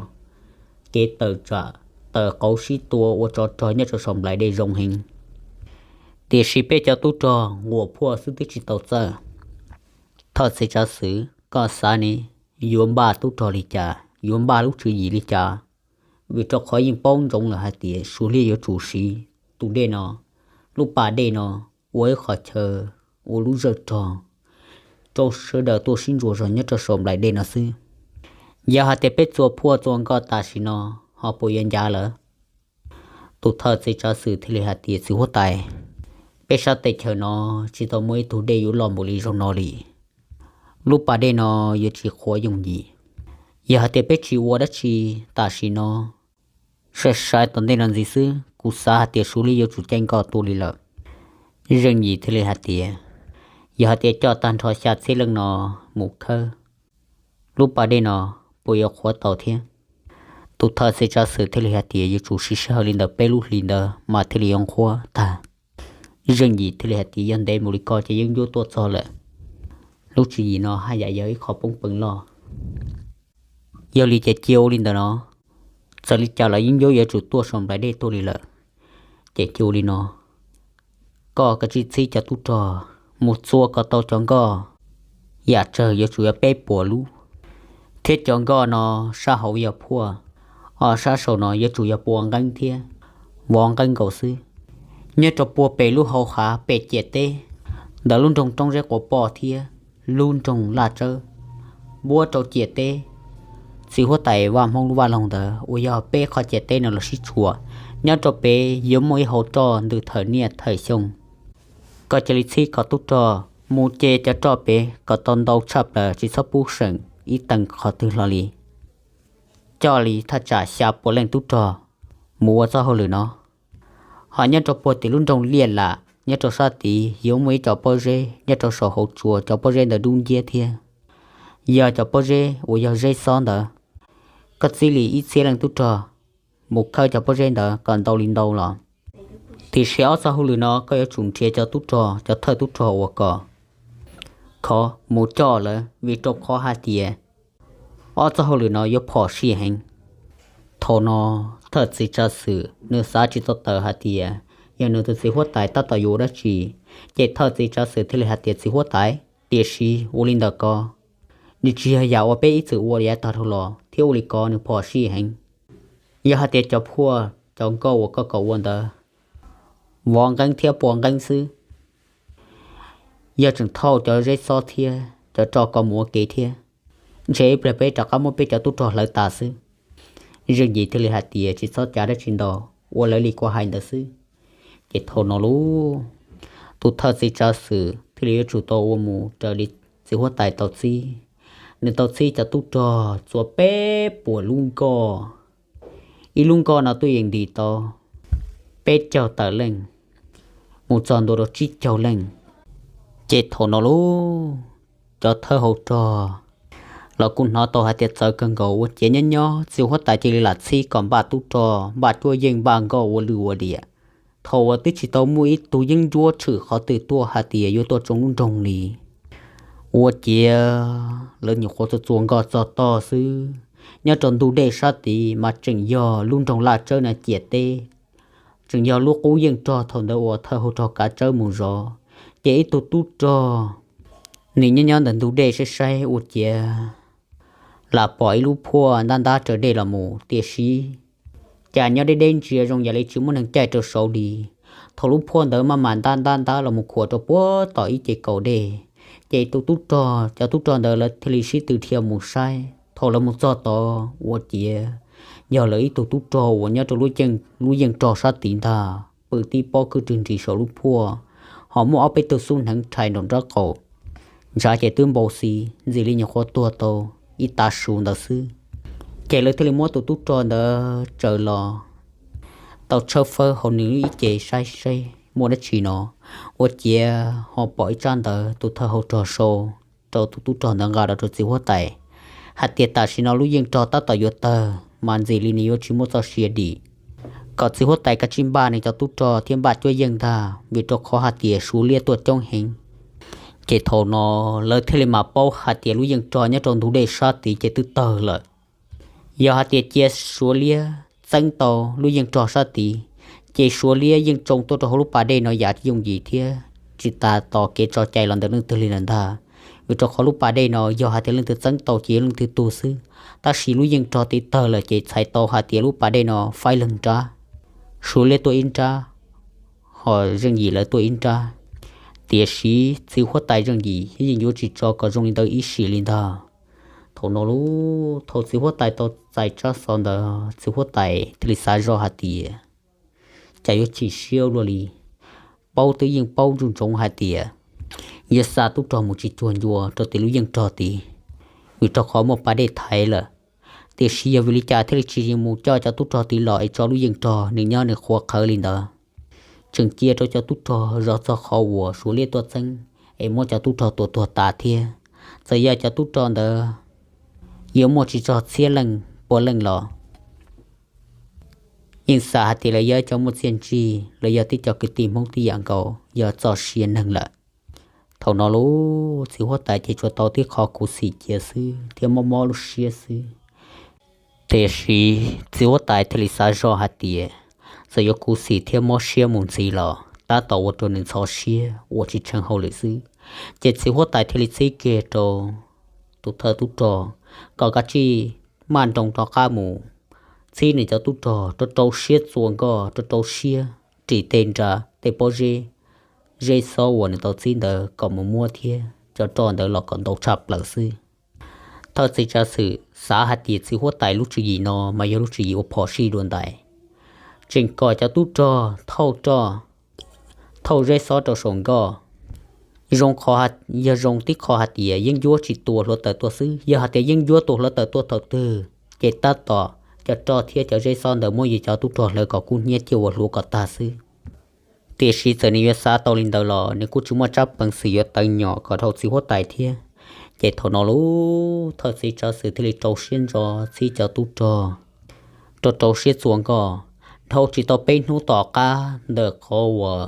kev tawm tsam tawm qauv sib tua ua tsov rog nyob rau saum nplaim dej zoo heev. Tiam sis peb cov tub rog nquas phuaj xwb twb tsis tau txawj. Thawj txiv tsav xwm, koj xav ne, yuav npaj tub rog li cas, yuav npaj lub tswv yim li cas? Vim rau qhov yeej paub ntsoov lawm hais tias Suav liab yuav tsum siv tus dej no, lub pas dej no, ua ib qhov chaw, ua lub zawj rog rau sawv daws tuaj sib ntsuas zog nyob rau saum nplaim dej no xwb. Yog hais tias peb txua phuaj txua nkoj tam sim no, ho puas yuav ncav lawm? Tus thawj txiv tsav xwm thiaj li hais tias, txiv huab tais, peb sab teb chaws no tsis tau muaj ib tug dej yuav loj npaum li zaum no li. Lub pas dej no yuav tsis qhuav yooj yim. Yog hais tias peb tsis ua dab tsi tam sim no, sai sai tom ntej no ntxiv xwb, kuv xav hais tias Suav liab yuav tsum caij nkoj tuaj li lawm. Zeej Yim thiaj li hais tias, yog hais tias coj tag nrho xya txhiab leej no mus khawb, lub pas dej no puas yuav qhuav tau thiab? Tus thawj txiv tsav xwm thiaj li hais tias, yuav tsum siv sij hawm li ntawm peb lub hlis ntawd mas thiaj li yuav nqhuab tag. Zeej Yim thiaj li hais tias, yog ntev mus li ko ces yeeb ncuab tuaj txog lawm. Lub tswv yim no haj yam yog ib qho poob peev loj. Yog li ces cia ua li ntawm no, txawm li cas los yeeb ncuab yuav tsum tuaj saum nplaim dej tuaj li lawm. Ces cia ua li no, koj kav tsij txhib cov tub rog mus txua kom tau cov nkoj, yam tsawg yuav tsum yog peb puas lub, thiab cov nkoj no sab hauv yog phuaj, ho sab saum no yuav tsum yog puas nqeeb thiab vov nqeeb nkaus xwb. Nyob rau puag pem lub hauv hav pem ciam teb, ntawm lub nroog Roob Zeb Quav Poj thiab lub nroog Laj Tsawb, npuab rau ciam teb txiv huab tais Vaj Hmoob lub vaj loog ntawd uas yog peb qhov ciam teb no los sib tshuam. Nyob rau pem yuav muaj ib hauv roj ntws thawm niaj thawm xyoo. Koj cia li txhib koj tub rog mus ce cov roj pem kom tau ntau tshaj plaws, tsis txhob pub seem ib teev qhov twg hlo li. Coj li thaj tsam xya pua leej tub rog mus ua txoj hauj lwm no. Ho nyob rau puag tim lub nroog Liaj Lam nyob rau sab tid yuav muaj ib co pob zeb nyob rau saum hauv tsua, cov pob zeb ntawd dub nciab thiab yog cov pob zeb uas yog zeb xob ntawd. Koj txib li ib txhiab leej tub rog mus khawb cov pob zeb ntawd kom ntau li ntau los. Tiam sis ob txoj hauj lwm no koj yuav tsum nrhiav cov tub rog, cov thawj tub rog uas kom khov mus coj lawv, vim rau qhov hais tias ob txoj hauj lwm no yuav phom sij heev. Thaum no thawj txiv tsav xwm nws xav tsis tau tawm hais tias yog nws tus txiv huab tais tab tom yuav ua dab tsi, ces thawj txiv tsav xwm thiaj li hais tias, Txiv huab tais, tiam sis ua li ntawm ko, nws tsis yog yam uas peb ib txwm ua yav tag dhau los thiab, ua li ko nws phom sij heev. Yog hais tias cov phuaj cov nkoj uas koj kom ua ntawd vov nqeeb thiab pua nqeeb xwb, yog tseem thauj cov zeb xob thiab cov roj ko mus ua ke thiab, ntshe ib pliag peb rov qab muab peb cov tub rog hlawv tas xwb. Zeej Yim thiaj li hais tias, Tsis txhob cav dab tsi ntau, ua lawv li kuv hais ntawd xwb. Ces thaum no lauj, tus thawj txiv tsav xwm thiaj li yuav tsum tau ua mus raws li txiv huab tais tau txib. Nws tau txib cov tub rog txua peb puas lub nkoj. Ib lub nkoj no twb yeej ntim tau peb caug tawm leej mus txog ntua rau tsib caug leej. Ces thaum no lauj, cov thawj hauv rog los kuj hnov tau hais tias txawv kawg nkaus, ua ciav nyob nyob txiv huab tais cia li lam txhib kom npaj tub rog, npaj cuab yeej, npaj nkoj ua lwj ua liam. Thaum uas twb tsis tau muaj ib tug yeeb ncuab tshwm qhov twg tuaj hais tias yuav tuaj tsoo lub nroog li, ua ciav lawv nyuam qhuav txua txua nkoj txog tog xwb. Nyob rau ntug dej sab tid mas tseem yog lub nroog Laj Tsawb na ciam teb, tseem yog lub qub yeej rog thaum ntawd uas thawj hauv rog kav tsawb mus zov. Ces ib tug tub rog nws nyob nyob ntawm ntug dej saib saib ua ciav lam pom ib lub phuaj ntab ntab raws dej los mus, tiam sis cas nyob deb deb ntsia zoo yam li tsis muaj neeg caij rau saud li. Thaum lub phuaj ntawd maj mam ntab ntab ntab los mus khuam rau puag tom ib ce kaum dej, ces tus tub rog, cov tub rog ntawd lawv thiaj li sib tw dhia mus saib. Thaum lawv mus txog tod ua ciav yog lawv ib tug tub rog uas nyob rau lub yeej rog sab tid ntag, pw tib pob kwj rwg nris saum lub phuaj, ho muaj ob peb tug xub hneev rhais nraum nraub qaum, ntshav ces twb npau xi, ntxim li nyuam qhuav tuag tau ib tav su ntawd xwb. Ces lawv thiaj li muab tus tub rog ntawd tsaws los tau tshawb fawb hauv nws ib ce saib saib muaj dab tsi no. Ua ciav ho pom ib tsab ntawv tus thawj hauv rog sau rau tus tub rog ntawd nqa los rau txiv huab tais hais tias tam sim no lub yeej rog tab tom yuav tawg mas ntxim li nws yuav tsis muaj txoj sia dim, kom txiv huab tais kav tsij npaj nws cov tub rog thiab npaj cuab yeej ntag, vim rau qhov hais tias suav liab tuaj coob heev. Ces thaum no lawv thiaj li mam paub hais tias lub yeej rog nyob rau ntug dej sab tid ces twb tawg lawm. Yog hais tias cia suav liab txeeb tau lub yeej rog sab tid, ces suav liab yeej tsoo tuaj rau hauv lub pas dej no yam yooj yim thiab tsis tas tos kev tso cai los ntawm leej twg li lawm ntag. Vim rau qhov lub pas dej no yog hais tias leej twg txeeb tau ces yog leej twg tug xwb, tab sis lub yeej rog tid tawg lawm ces txhais tau hais tias lub pas dej no faib leeg nrab, suav liab tuaj ib nrab, ho zeej yim lawv tuaj ib nrab. Tiam sis txiv huab tais zeej yim yeej yuav tsis tso kom zoo li ntawd ib sim li ntag. Thaum no lauj, thaum txiv huab tais tau txais tsab xov ntawd, txiv huab tais thiaj li xav zoj hais tias, cas yuav chim siab luaj li. Paub twb yeej paub nruj ntsoov hais tias yuav xa tub rog mus tsis cuag ncua rau tim lub yeej rog tid, vim rau qhov muaj pas dej thaiv lawm. Tiam sis yog vim li cas thiaj li tsis mus coj cov tub rog tid los es tso lub yeej rog nws nyob nws qhuav qhawv li ntawd, tseem cia rau cov tub rog zov txog qhov uas suav liab tuaj txeeb es muab cov tub rog tua tuag tas thiab. Txawm yog cov tub rog ntawd yuav muaj tsis txog txhiab leej pua leej los yeej xav hais tias lawv yog cov muaj txiaj ntsig, lawv yog tib co kwv tij Hmoob tib yam nkaus, yog txoj sia neeg lawm. Thaum no lauj, txiv huab tais ces tsuas tau tib qho khuv xim cia xwb thiab mob mob lub siab xwb. Tiam sis txiv huab tais thiaj li xav zoj hais tias, txawm yuav khuv xim thiab mob siab mus ntxiv los tab tom ua rau nws ntxhov siab ua tsis tsheej hauj lwm xwb. Ces txiv huab tais thiaj li txib kiag rau tus thawj tub rog kom kav tsij maj nroos rov qab mus txhib nws cov tub rog rau rau siab txua nkoj, rau rau siab ris tej nra tej pob zeb, zeb xob uas nws tau txib ntawd kom mus muab thiab cov roj ntawd los kom ntau tshaj plaws xwb. Thawj txiv tsav xwm xav hais tias txiv huab tais lub tswv yim no mas yog lub tswv yim uas phom sij dua ntais, tseem kom cov tub rog thauj roj thauj zeb xob rau saum nkoj. Zoo qhov, yog zoo tib qho hais tias yeeb ncuab tsis tua hluav taws tuaj xwb, yog hais tias yeeb ncuab tua hluav taws tuaj thaum twg ces tab tom cov roj thiab cov zeb xob ntawd muab yus cov tub rog hlawv kom kub hnyiab ciaj ua hluav kom tag xwb. Tiam sis txawm nws yuav xav tau li ntawd los nws kuj tsis muaj tsab peev xwm yuav tawv nyom kom dhau txiv huab tais thiab. Ces thaum no lub thawj txiv tsav xwm thiaj li rau siab ntso txib cov tub rog rau rau siab txua nkoj. Dhau tsis tau peb hnub tom qab ntawm qhov uas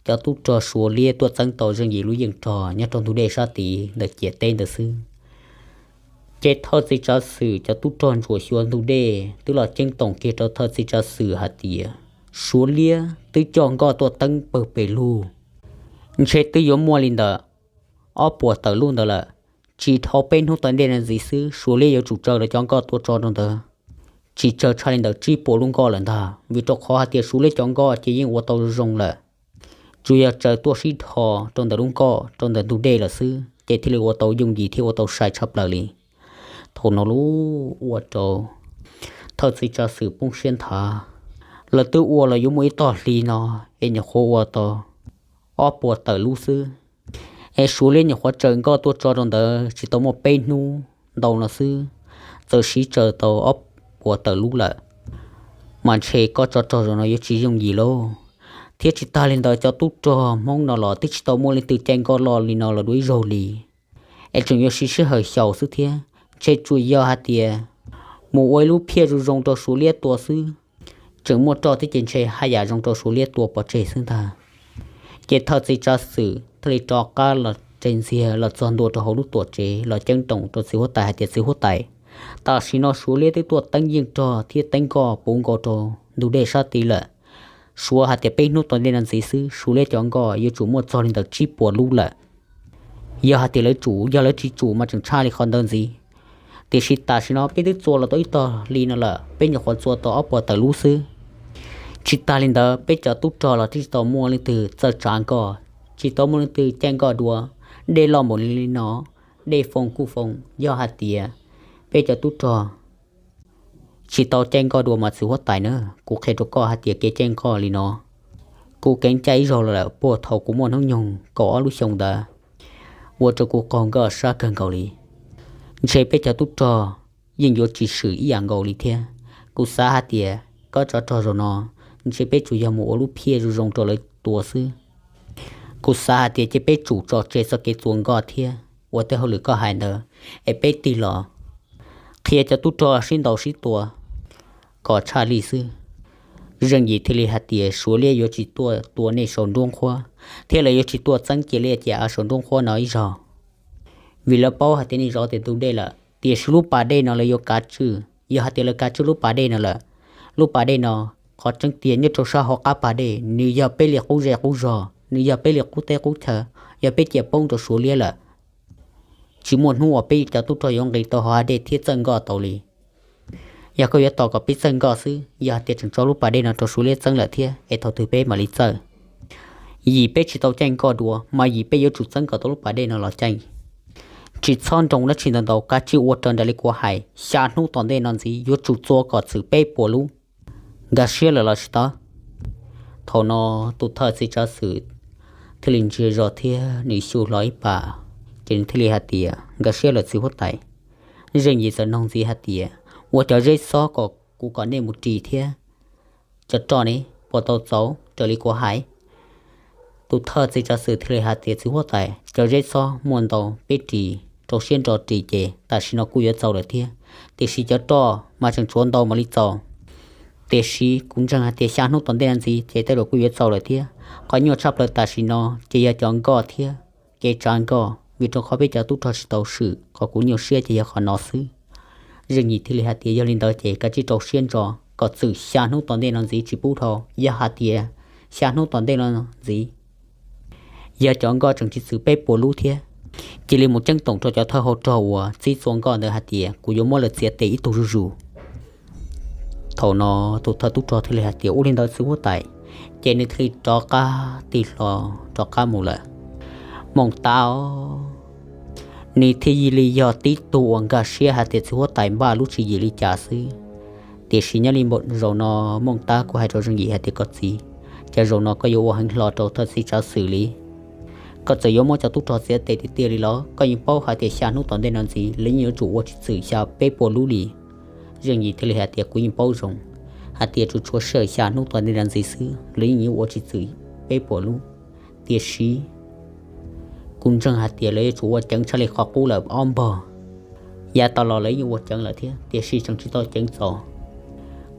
cov tub rog Suav liab tuaj txeeb tau Zeej Yim lub yeej rog nyob rau ntug dej sab tid ntawm ciam teb ntawd xwb, ces thawj txiv tsav xwm cov tub rog ntsuam xyuas ntug dej twb los ceeb toom kiag rau thawj txiv tsav xwm hais tias Suav liab twb coj nkoj tuaj teeb pawg pes lug, ntshe twb yuav muaj li ntawm ob puas tawm lub ntawd lawm. Tsis dhau peb hnub tom ntej no ntxiv xwb Suav liab yuav tsum tsaws lawv cov nkoj tuaj tso rau ntawd, tsis tsawg tshaj li ntawm tsib puas lub nkoj lawm ntag, vim rau qhov hais tias Suav liab cov nkoj ces yeej ua tau zoo lawm. Tsuas yog tsaws tuaj sib dhos rau ntawm lub nkoj rau ntawm ntug dej lawm xwb ces thiaj li ua tau yooj yim thiab ua tau sai tshaj plaws li. Thaum no lub ua rau thawj txiv tsav xwm poob siab nthav. Lawv twb ua los yuav muaj ib tog hli no es nyuam qhuav ua tau ob puas tawm lub xwb, es Suav liab nyuam qhuav tsaws nkoj tuaj tso rau ntawd tsis tau muaj peb hnub ntau no xwb, txawm sib tsaws tau ob puas tawm lub lawm, mas ntshe koj tsov rog zaum no yuav tsis yooj yim lauj. Thiab tsis tas li ntawd cov tub rog Hmoob no los twb tsis tau muaj leej twg caij nkoj loj li no los dua ib zaug li, es tseem yuav siv sij hawm xyaum xwb thiab. Ntshe tsuas yog hais tias mus ua ib lub phiaj zoo zoo rau Suav liab tua xwb, tseem muaj roj thiab ces ntshe haj yam zoo rau Suav liab tua pov tseg xwb ntag. Ces thawj txiv tsav xwm thiaj li rov qab los tseg ntxiag los txog ntua rau hauv lub tuam tsev los ceeb toom rau txiv huab tais hais tias txiv huab tais, tam sim no Suav liab twb tuaj teeb yeej rog thiab teeb nkoj puv nkaus rau ntug dej sab tid lawm. Suav hais tias peb hnub tom ntej no ntxiv xwb Suav liab cov nkoj yuav tsum muaj txog li ntawm tsib puas lub lawm. Yog hais tias lawv tsum, yog lawv tsis tsum mas tseem tshaj li qhov ntawd ntxiv. Tiam sis tam sim no peb twb txua los tau ib tog hli no lawm, peb nyuam qhuav txua tau ob puas tawm lub xwb. Tsis tas li ntawd peb cov tub rog los twb tsis tau muaj leej twg txawj tsav nkoj, tsis tau muaj leej twg caij nkoj dua. Dej loj npaum li no, dej foo kuj foo, yog hais tias peb cov tub rog tsis tau caij nkoj dua mas txiv huab tais na, kuv qhia rau koj hais tias kev caij nkoj li no, kuv keev caij ib zaug los lawm puag thaum kuv muaj hnub nyoog kaum ob lub xyoo ntawd, ua rau kuv qaug nkoj sab kawg nkaus li. Ntshe peb cov tub rog yeej yuav tsis swm ib yam nkaus li thiab. Kuv xav hais tias koj tsov rog zaum no, ntshe peb tsuas yog mus ua lub phiaj zoo zoo rau lawv tua xwb. Kuv xav hais tias cia peb tsum tso tseg txoj kev txua nkoj thiab ua tej hauj lwm koj hais ntawd, es peb tig los qhia cov tub rog sib ntaus sib tua kom tshaj li xwb. Zeej Yim thiaj li hais tias Suav liab yuav tsis tuaj tua nej saum nruab nqhuab, thiab lawv yuav tsis tuaj txeeb cia liaj cia av saum nruab nqhuab no ib zaug, vim lawv paub hais tias nej zov tes ntug dej lawm. Tiam sis lub pas dej no lawv yuav kav tswj, yog hais tias lawv kav tswj lub pas dej no lawm, lub pas dej no qhov tseeb tiag nyob rau sab hauv qab pas dej, nws yog peb li qub zej qub zog, nws yog peb li qub teb qub chaw, yog peb cia poob rau Suav liab lawm, tsis muaj hnub uas peb cov tub rog yuav nqis tau hauv hav dej thiab txawj nkoj tau li. Yog koj yuav tos kom peb txawj nkoj xwb, yog hais tias tseem tso lub pas dej no rau Suav liab txeeb lawm thiab es thaum twg peb mam li txawj. Yim peb tsis tau caij nkoj dua, mas yim peb yuav tsum txeeb kom tau lub pas dej no los caij. Tsis txhob nroo dab tsi ntau ntau, kav tsij ua raws nraim li kuv hais, xya hnub tom ntej no ntxiv yuav tsum txua kom txwm peb puas lub. Nkag siab lawm los tsis tau? Thaum no tus thawj txiv tsav xwm thiaj li ntsia zog thiab nws xyu hlo ib pas, ces nws thiaj li hais tias nkag siab lawm txiv huab tais. Zeej Yim txawm noog ntxiv hais tias ua cov zeb xob kom kuv kom nej mus ris thiab cov roj ne, puas tau txaus raws li kuv hais? Tus thawj txiv tsav xwm thiaj li hais tias txiv huab tais, cov zeb xob muaj ntau, peb ris rau siab nro ris ces tam sim no kuj yuav txaus lawm thiab, tiam sis cov roj mas tseem tshuav ntau mam li txaus. Tiam sis kuv ntseeg hais tias xya hnub tom ntej no ntxiv ces tej zaum kuj yuav txaus lawm thiab. Qhov nyuaj tshaj plaws tam sim no ces yog cov nkoj thiab kev tsav nkoj, vim rau qhov peb cov tub rog tsis tau swm, qhov kuv nyuaj siab ces yog qhov no xwb. Zeej Yim thiaj li hais tias yog li ntawd ces kav tsij rau siab ntso kom txwm xya hnub tom ntej no ntxiv tsis pub dhau. Yog hais tias xya hnub tom ntej no ntxiv yog cov nkoj tseem tsis txwm peb puas lub thiab, cia li mus ceeb toom rau cov thawj hau rog uas txib txua nkoj ntawd hais tias kuv yuav muab lawv txiav tes ib tug zuj zus. Thaum no tus thawj tub rog thiaj li hais tias ua li ntawd txiv huab tais, ces nws thiaj li rov qab tig hlo rov qab mus lawm. Moos tab, nws thiaj li yog tib tug uas nkag siab hais tias txiv huab tais npaj lub tswv yim li cas xwb. Tiam sis nyob li zaum no Moos tab kuj hais rau Zeej Yim hais tias koj txiv, Cas zaum no koj yuav ua heev hlo rau thawj txiv tsav xwm li? Koj txawm yuav muab cov tub rog txiav tes tiag tiag li los koj yeej paub hais tias xya hnub tom ntej no ntxiv lawv yeej yuav tsum ua tsis txwm xya peb puas lub li. Zeej Yim thiaj li hais tias, kuv yeej paub zoo hais tias tsuas tshuav sij hawm xya hnub tom ntej no ntxiv xwb lawv yeej yuav ua tsis txwm peb puas lub. Tiam sis kuv ntseeg hais tias lawv yuav tsum ua ceev tshaj li qhov qub lawm ob npog. Yav tas los lawv yeej ua ceev lawm thiab tiam sis tseem tsis tau ceev txaus.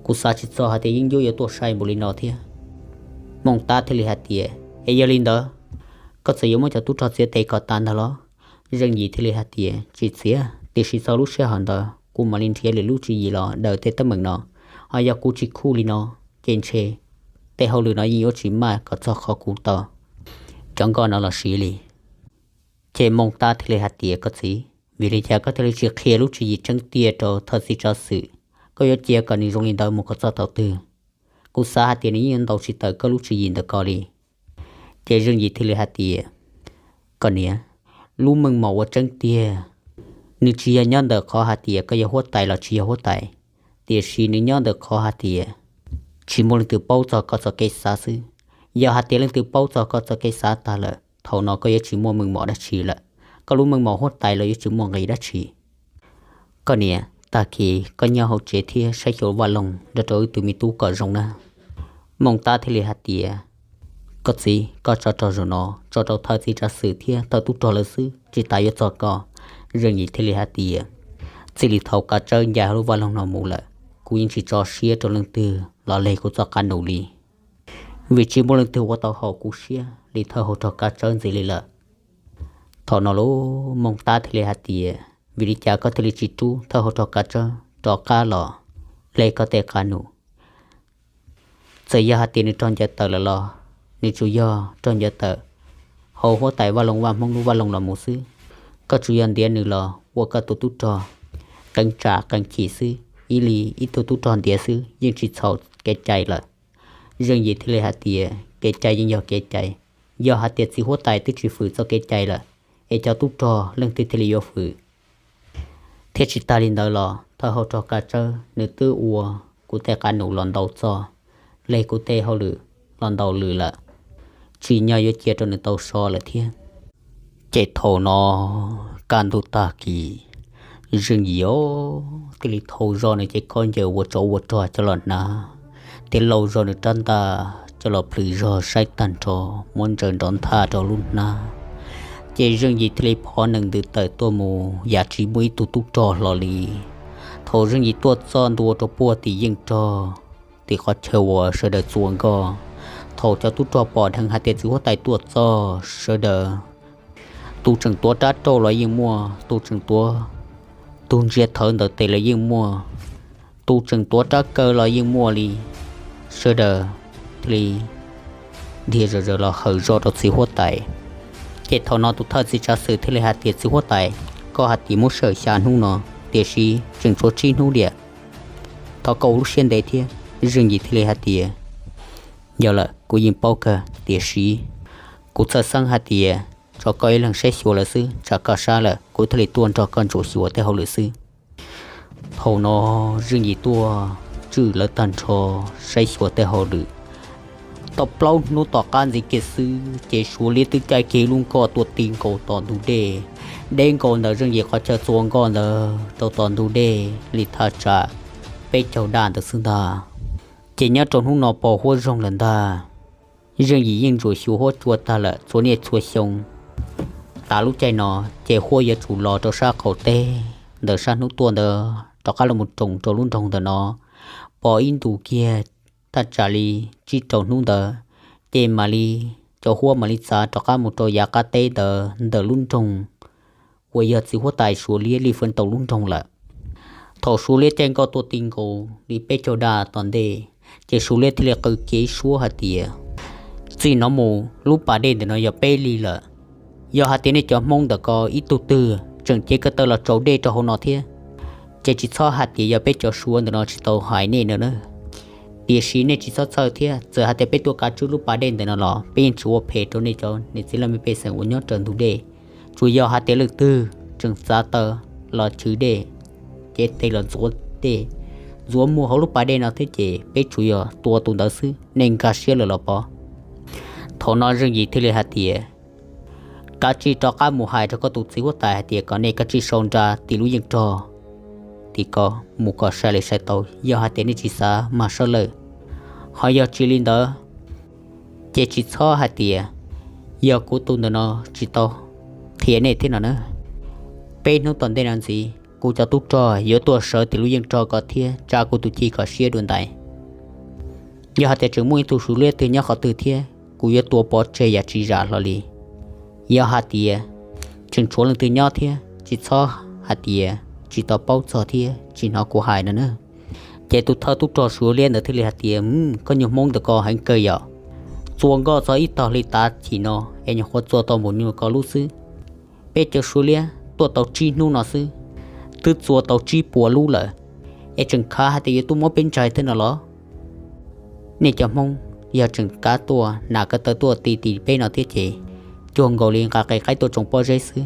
Kuv xav tsis txog hais tias yeeb ncuab yuav tuaj sai npaum li no thiab. Mooj Tab thiaj li hais tias, es yog li ntawd, koj txawm yuav muab cov tub rog txiav tes kom tas ntag los? Zeej Yim thiaj li hais tias, tsis txiav, tiam sis txog lub sij hawm ntawd kuv mam li nrhiav lwm lub tswv yim los daws tej teeb meem no. Ho yog kuv tsis khuj li no, ces ntshe tej hauj lwm no yeej yuav tsis maj kom txog qhov kuv tau cov nkoj no los siv li. Ces Mooj Tab thiaj li hais tias, koj txiv, vim li cas koj thiaj li tsis qhia lub tswv yim tseeb tiag rau thawj txiv tsav xwm? Koj yuav cia kom nws zoo li ntawd mus kom txog thaum twg? Kuv xav hais tias nws yeej yuav ntaus tsis tawm koj lub tswv yim ntawm ko li. Ces Zeej Yim thiaj li hais tias, koj niam, lub meej mom uas tseeb tiag, nws tsis yog nyob ntawm qhov hais tias koj yog huab tais los tsis yog huab tais, tiam sis nws nyob ntawm qhov hais tias tsis muaj leej twg paub txog koj txoj kev xav xwb. Yog hais tias leej twg paub txog koj txoj kev xav tag lawm, thaum no koj yuav tsis muaj meej mom dab tsi lawm, koj lub meej mom huab tais los yuav tsis muaj nqis dab tsi. Koj niam, tag kis koj nyob hauv tsev thiab saib xyuas vaj loog nrog rau wb tus me tub kom zoo na. Mooj Tab thiaj li hais tias, koj txiv, koj tso rog zaum no tso rau thawj txiv tsav xwm thiab thawj tub rog lawv xwb, tsis tas yuav txog koj. Zeej Yim thiaj li hais tias, txij li thaum Kav Tsawb ncaim hauv lub vaj loog no mus lawm, kuv yeej tsis tso siab rau leej twg los leg kuv txoj qab num li, vim tsis muaj leej twg ua tau haum kuv siab li thawj hauv rog Kav Tsawb ntxiv li lawm. Thaum no lub Mooj Tab thiaj li hais tias, vim li cas koj thiaj li tsis rub thawj hauv rog Kav Tsawb rov qab los leg koj tej qab num? Txawm yog hais tias nws raug ncaws tawm lawm los nws tsuas yog raug ncaws tawm hauv huab tais vaj loog Vaj Hmoob lub vaj loog los mus xwb. Koj tsuas yog ntiav nws los ua koj tus tub rog qee tsam qee chim xwb, ib li ib tug tub rog ntiav xwb yeej tsis txhaum kev cai lawm. Zeej Yim thiaj li hais tias, kev cai yeej yog kev cai, yog hais tias txiv huab tais twb tsis fwm txoj kev cai lawm, es cov tub rog leej twg thiaj li yuav fwm? Thiab tsis tas li ntawd los thawj hauv rog Kav Tsawb nws twb ua kuv tej qab num los ntau txoj, leg kuv tej hauj lwm los ntau lwm lawm, tsim nyog yuav cia rau nws tau so lawm thiab. Ces thaum no kaj ntug tag kis, Zeej Yim thiaj li thau zog nws cev khaub ncaws ua tsov ua rog coj los hnav, thiab lauj zog nws rab ntaj coj los plhws zog saib tag nrho, muab ntsaws nrov nthaj rau lub hnab. Ces Zeej Yim thiaj li phov nees ntws tawm tuaj mus yam tsis muaj ib tug tub rog hlo li. Thaum Zeej Yim tuaj txog ntua rau puag tim yeej rog, tim qhov chaw uas sawv daws txua nkoj, thaum cov tub rog pom dheev hais tias txiv huab tais tuaj txog, sawv daws tus tseem tuav rab rauj los yeej muaj, tus tseem tuav tus ntsia thawv ntawm tes los yeej muaj, tus tseem tuav rab kaw los yeej muaj li. Sawv daws thiaj li dhia zom zaws los hawm zog rau txiv huab tais. Ces thaum no tus thawj txiv tsav xwm thiaj li hais tias, txiv huab tais, koj hais tias muab sij hawm xya hnub no, tiam sis tseem tshuav tsib hnub tiam, thov koj ua lub siab ntev thiab. Zeej Yim thiaj li hais tias, yog lawm, kuv yeej paub kawg, tiam sis kuv txhawj xeeb hais tias tso koj ib leeg saib xyuas lawm xwb, tsam koj sab lawm kuv thiaj li tuaj nrog koj ntsuas xyuas tej hauj lwm xwb. Thaum no Zeej Yim tuaj tswj lawv tag nrho saib xyuas tej hauj lwm. Tau plaub hnub tom qab ntxiv kiag xwb ces Suav liab twb caij kiag lub nkoj tuaj ti nkaus tom ntug dej, deb nkaus ntawm Zeej Yim qhov chaw txua nkoj ntawd rau tom ntug dej li thaj tsam peb caug daj ntawd xwb ntag. Ces nyob rau hnub no pos huab zoo lawm ntag, Zeej Yim yeej ntsuas xyuas huab cua tag lawm txhua niaj txhua xyoo. Tav lub caij no ces huab yuav tsum los rau sab qaum teb ntawm sab hnub tuaj ntawd rov qab los mus roos rau lub nroog ntawm no. Pos ib ntus kiag thaj tsam li tsib rau hnub ntawd, ces mam li, cov huab mam li txav rov qab mus rau yav qab teb ntawd ntawm lub nroog uas yog txiv huab tais Suav liab Lij Fwv Ntaus lub nroog lawm. Thaum Suav liab caij nkoj tuaj ti nkaus li peb caug daj tom ntej, ces Suav liab thiaj li qw kiag ib suab hais tias, txij no mus lub pas dej ntawm no yog peb li lawm. Yog hais tias nej cov Hmoob ntawm ko ib tug twg tseem cev ko taw los tsaus dej rau hauv no thiab, ces tsis txhob hais tias yog peb cov Suav ntawm no tsis tau hais nej no na. Tiam sis nej tsis txhob txhawj thiab, txawm hais tias peb tuaj kav tswj lub pas dej ntawm no los peb yeej tsis ua phem rau nej cov niam txiv laj mej pej xeem uas nyob raws ntug dej. Tsuas yog hais tias leej twg tseem txav taw los chwv dej, cev tes los ntxuav dej, ntxuav muag hauv lub pas dej no thiab ces peb tsuas yog tua tus ntawd xwb, nej nkag siab lawm los pov. Thaum no Zeej Yim thiaj li hais tias, Kav tsij rov qab mus hais rau koj tus txiv huab tais hais tias kom nej kav tsij sau nra tim lub yeej rog tim ko mus kom sai li sai tau, yog hais tias nej tsis xav mag sawb lawj. Ho yog tsis li ntawd ces tsis txhob hais tias yog kuv tus ntawm no tsis tau qhia nej thiab no na. Peb hnub tom ntej no ntxiv kuv cov tub rog yuav tuaj sawv tim lub yeej rog ko thiab tsa kuv tus ci kom siab dua ntais. Yog hais tias tseem muaj ib tug Suav liab twg nyob qhov twg thiab, kuv yuav tua pov tseg yam tsis zam hlo li. Yog hais tias tseem tshuav leej twg nyob thiab, tsis txhob hais tias tsis tau paub txog thiab tsis hnov kuv hais no na. Ces tus thawj tub rog Suav liab ntawd thiaj li hais tias, Koj nyuag Hmoob ntawm ko heev kawg yom, txua nkoj txog ib tog hli tav chim no es nyuam qhuav txua tau npaum li ko lub xwb. Peb cov Suav liab tuaj tau tsib hnub no xwb, twb txua tau tsib puas lub lawm, es tseem khav hais tias yuav tuaj muab peb ntshai thiab no los? Nej cov Hmoob yog tseem kav tuaj nam ko taw tuaj ti ti peb no thiab ces cuag nkaus li nqa qe qaib tuaj tsoo pob zeb xwb.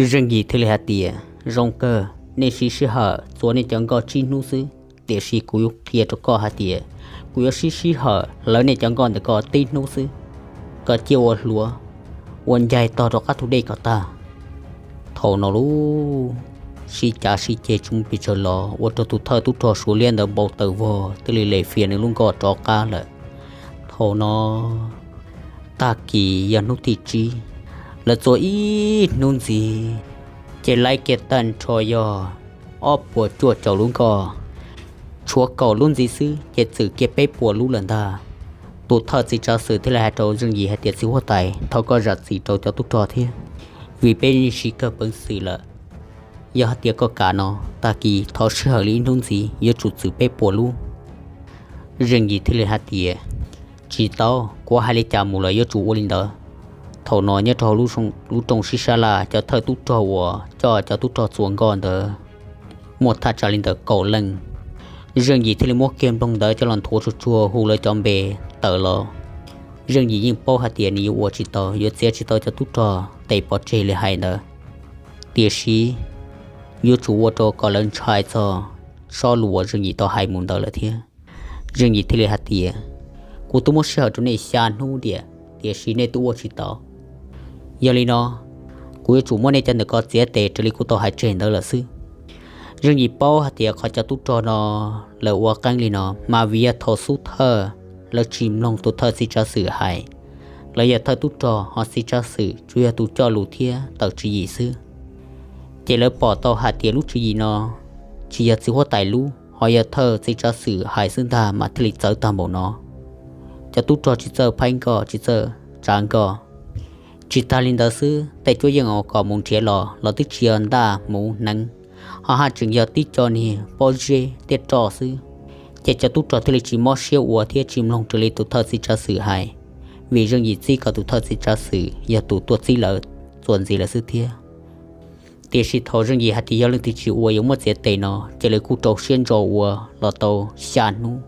Zeej Yim thiaj li hais tias, Zoo kawg, nej siv sij hawm txua nej cov nkoj tsib hnub xwb, tiam sis kuv yuav qhia rau koj hais tias kuv yuav siv sij hawm hlawv nej cov nkoj ntawm ko tib hnub xwb, kom cia ua hluav ua ncaig tog rov qab tus dej kom tag. Thaum no lub sib cav sib ceg tsis muaj pes tsawg los ua rau tus thawj tub rog Suav liab ntawd npau taws vog thiaj li lem fias nws lub nkoj rov qab lawm. Thaum no tag kis yog hnub thib tsib, lawv txua ib hnub ntxiv, ces laib kiag tag nrho yog ob puas cuaj caum lub nkoj. Tshuav kaum lub ntxiv xwb ces txwm kiag peb puas lub lawm ntag. Tus thawj txiv tsav xwm thiaj li hais rau Zeej Yim hais tias, Txiv huab tais, thov koj zam txim rau cov tub rog thiab, vim peb yeej siv kawg peev xwm lawm. Yog hais tias koj kam no, tag kis thov sij hawm li ib hnub ntxiv yuav tsum txwm peb puas lub. Zeej Yim thiaj li hais tias, Tsis tau, kuv hais li cas mus lawm yuav tsum ua li ntawd. Thaum no nyob rau hauv lub rooj sib sab laj, cov thawj tub rog uas coj cov tub rog txua nkoj ntawd muaj thaj tsam li ntawm kaum leej. Zeej Yim thiaj li muab kiag nplooj ntawd coj los nthuav tsuag tsuag hu lawv cov npe tawm los. Zeej Yim yeej paub hais tias nws yuav ua tsis tau, yuav txiav tsis tau cov tub rog tes pov tseg li hais ntawd, tiam sis yuav tsum ua rau kom lawv ntshai txog sob lus uas Zeej Yim tau hais mus ntawd lawm thiab. Zeej Yim thiaj li hais tias, Kuv twb muab sij hawm rau nej xya hnub tiam, tiam sis nej twb ua tsis tau. Yog li no, kuv yuav tsum muab nej cov ntawm ko txiav tes raws li kuv tau hais tseg ntawd lawm xwb. Zeej Yim paub hais tias qhov cov tub rog no lawv ua qeeb li no mas vim yog thaum xub thawj lawv tsis mloog tus thawj txiv tsav xwm hais. Lawv yog thawj tub rog, ho txiv tsav xwm tsuas yog tus coj lus thiab tawm tswv yim xwb. Ces lawv pom tau hais tias lub tswv yim no tsis yog txiv huab tais lub, ho yog thawj txiv tsav xwm hais xwb ntag mas thiaj li txawv tag npaum no. Cov tub rog tsis txawj phaib nkoj, tsis txawj tsav nkoj. Tsis tag li ntawd xwb, tej cuab yeej uas kom mus nrhiav los los twb tsis yog ntaj hmuv hneev, ho haj tseem yog tib co niag pob zeb thiab roj xwb. Ces cov tub rog thiaj li tsis mob siab ua thiab tsis mloog raws li tus thawj txiv tsav xwm hais, vim Zeej Yim txib kom tus thawj txiv tsav xwm yog tus tuaj txib lawv txuas ntxiv lawm xwb thiab. Tiam sis thaum Zeej Yim hais tias yog leej twg tsis ua yuav muab txiav tes no, ces lawv kuj rau siab ntso ua los tau xya hnub,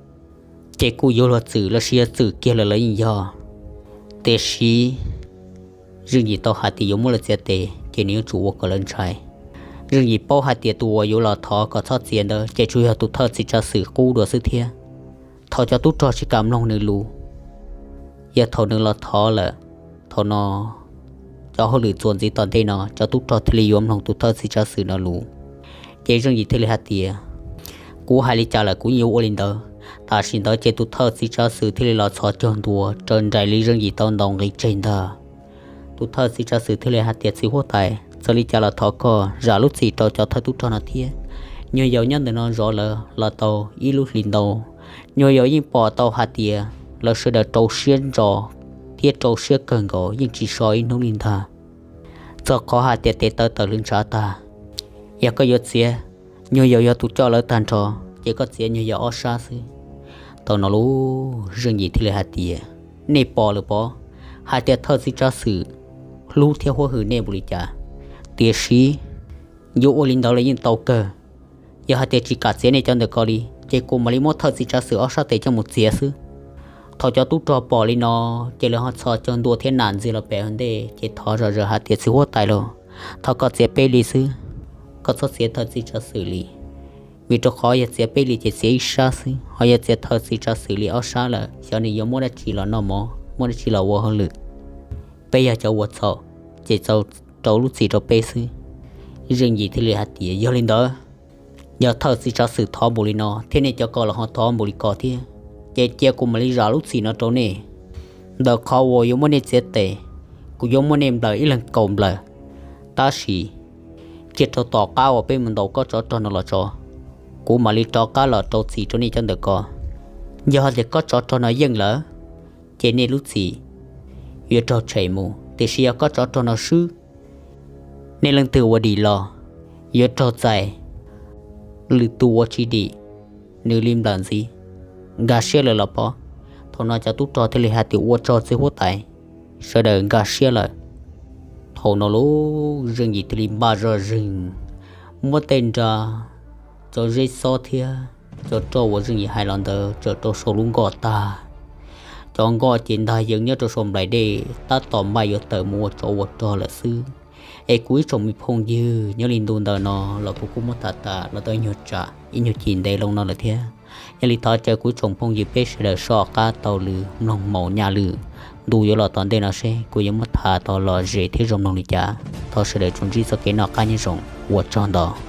ces kuj yuav luag txwm los sis yog txwm kiag lawm los yeej yog. Tiam sis Zeej Yim tau hais tias yuav muab lawv txiav tes, ces nws yuav tsum ua kom lawv ntshai. Zeej Yim paub hais tias tus uas yuav los thov kom txhob txiav ntawd ces tsuas yog tus thawj txiv tsav xwm qub dua xwb thiab. Thaum cov tub rog tsis kam mloog nws lus, yog thaum nws los thov lawm, thaum no cov hauj lwm txuas ntxiv tom ntej no cov tub rog thiaj li yuav mloog tus thawj txiv tsav xwm no lus. Ces Zeej Yim thiaj li hais tias, Kuv hais li cas lawm kuv yeej yuav ua li ntawd. Tam sim ntawd ces tus thawj txiv tsav xwm thiaj li los txhos caug ntua raws nraim li Zeej Yim tau ntaus nqi tseg ntag. Tus thawj txiv tsav xwm thiaj li hais tias, Txiv huab tais, txawm li cas los thov koj zam lub txim rau cov thawj tub rog no thiab. Nyuag yaus nyob ntawm no zov lawv los tau ib lub hlis ntau, nyuag yaus yeej pom tau hais tias lawv sawv daws rau siab ntso thiab rau siab kawg nkaus, yeej tsis so ib hnub li ntag. Txog qhov hais tias tes taw tawm hlwv ntshav tag, yog koj yuav txiav nyuag yaus yog tus coj lawv tag nrho, ces koj txiav nyuag yaus ob sab xwb. Thaum no lub Zeej Yim thiaj li hais tias, Nej pom lawm pob, hais tias thawj txiv tsav xwm hlub thiab huab hwm nej npaum li cas, tiam sis yuav ua li ntawd los yeej tau kawg. Yog hais tias tsis kam txiav nej cov ntawm ko li, ces kuv mam li muab thawj txiv tsav xwm ob sab tes coj mus txiav xwb. Thaum cov tub rog pom li no, ces lawv ho txhos caug ntua thiab nam ntxiag los pem hauv ntej, ces thov zom zaws hais tias, Txiv huab tais lauj, thov koj txiav peb li xwb, koj txhob txiav thawj txiv tsav xwm li. Vim rau qhov yog txiav peb li ces txiav ib sab xwb, ho yog txiav thawj txiv tsav xwm li ob sab lawm, xyov nws yuav muab dab tsi los noj mov. muaj dab tsi los ua hauj lwm. Peb yog cov ua txhaum, ces txaus rau lub txim rau peb xwb. Zeej Yim thiaj li hais tias, Yog li ntawd, yog thawj txiv tsav xwm thov npaum li no thiab nej cov ko los ho thov npaum li ko thiab, ces cia kuv mam li zam lub txim no rau nej. Ntawm qhov uas yuav muab nej txiav tes, kuv yuav muab nej nplawm ib leeg kaum nplawm, tab sis cia rau tom qab uas peb mus ntaus kob tsov rog no los tso, kuv mam li rov qab los rau txim rau nej cov ntawm ko. Yog tias kob tsov rog no yeej lawm, ces nej lub txim yuav raug tshem mus, tiam sis yog kob tsov rog no swb, nej leej twg ua dim los yuav raug txais, lwm tus ua tsis dim, nws li nplawm ntxiv. Nkag siab lawm los pob? Thaum no cov tub rog thiaj li hais tias, Ua tsaug txiv huab tais. Sawv daws nkag siab lawm. Thaum no lub Zeej Yim thiaj li npaj zog zeeg, muab tej nra, cov zeb xob thiab cov roj uas Zeej Yim hais los ntawd tsaws rau saum lub nkoj tag. Cov nkoj ces ntag yeej nyob rau saum nplaim dej tab tom npaj yuav tawm mus ua tsov ua rog lawm xwb. Es kuv ib tsoom me phooj ywg, nyob li ntu ntawm no los kuv kuj muab tham tas los tau ib nyuag tsam ib nyuag chim ntev loo no lawm thiab. Yog li thov caw kuv ib tsoom phooj ywg peb sawv daws soj qab taug lw mloog maum nyaj lwm ntu yuav los tom ntej no seb kuv yuav muab tham tau lom zem thiab zoo mloog li cas. Thov sawv daws tsuas ntsib txoj kev noj qab nyob zoo, ua tsaug ntau.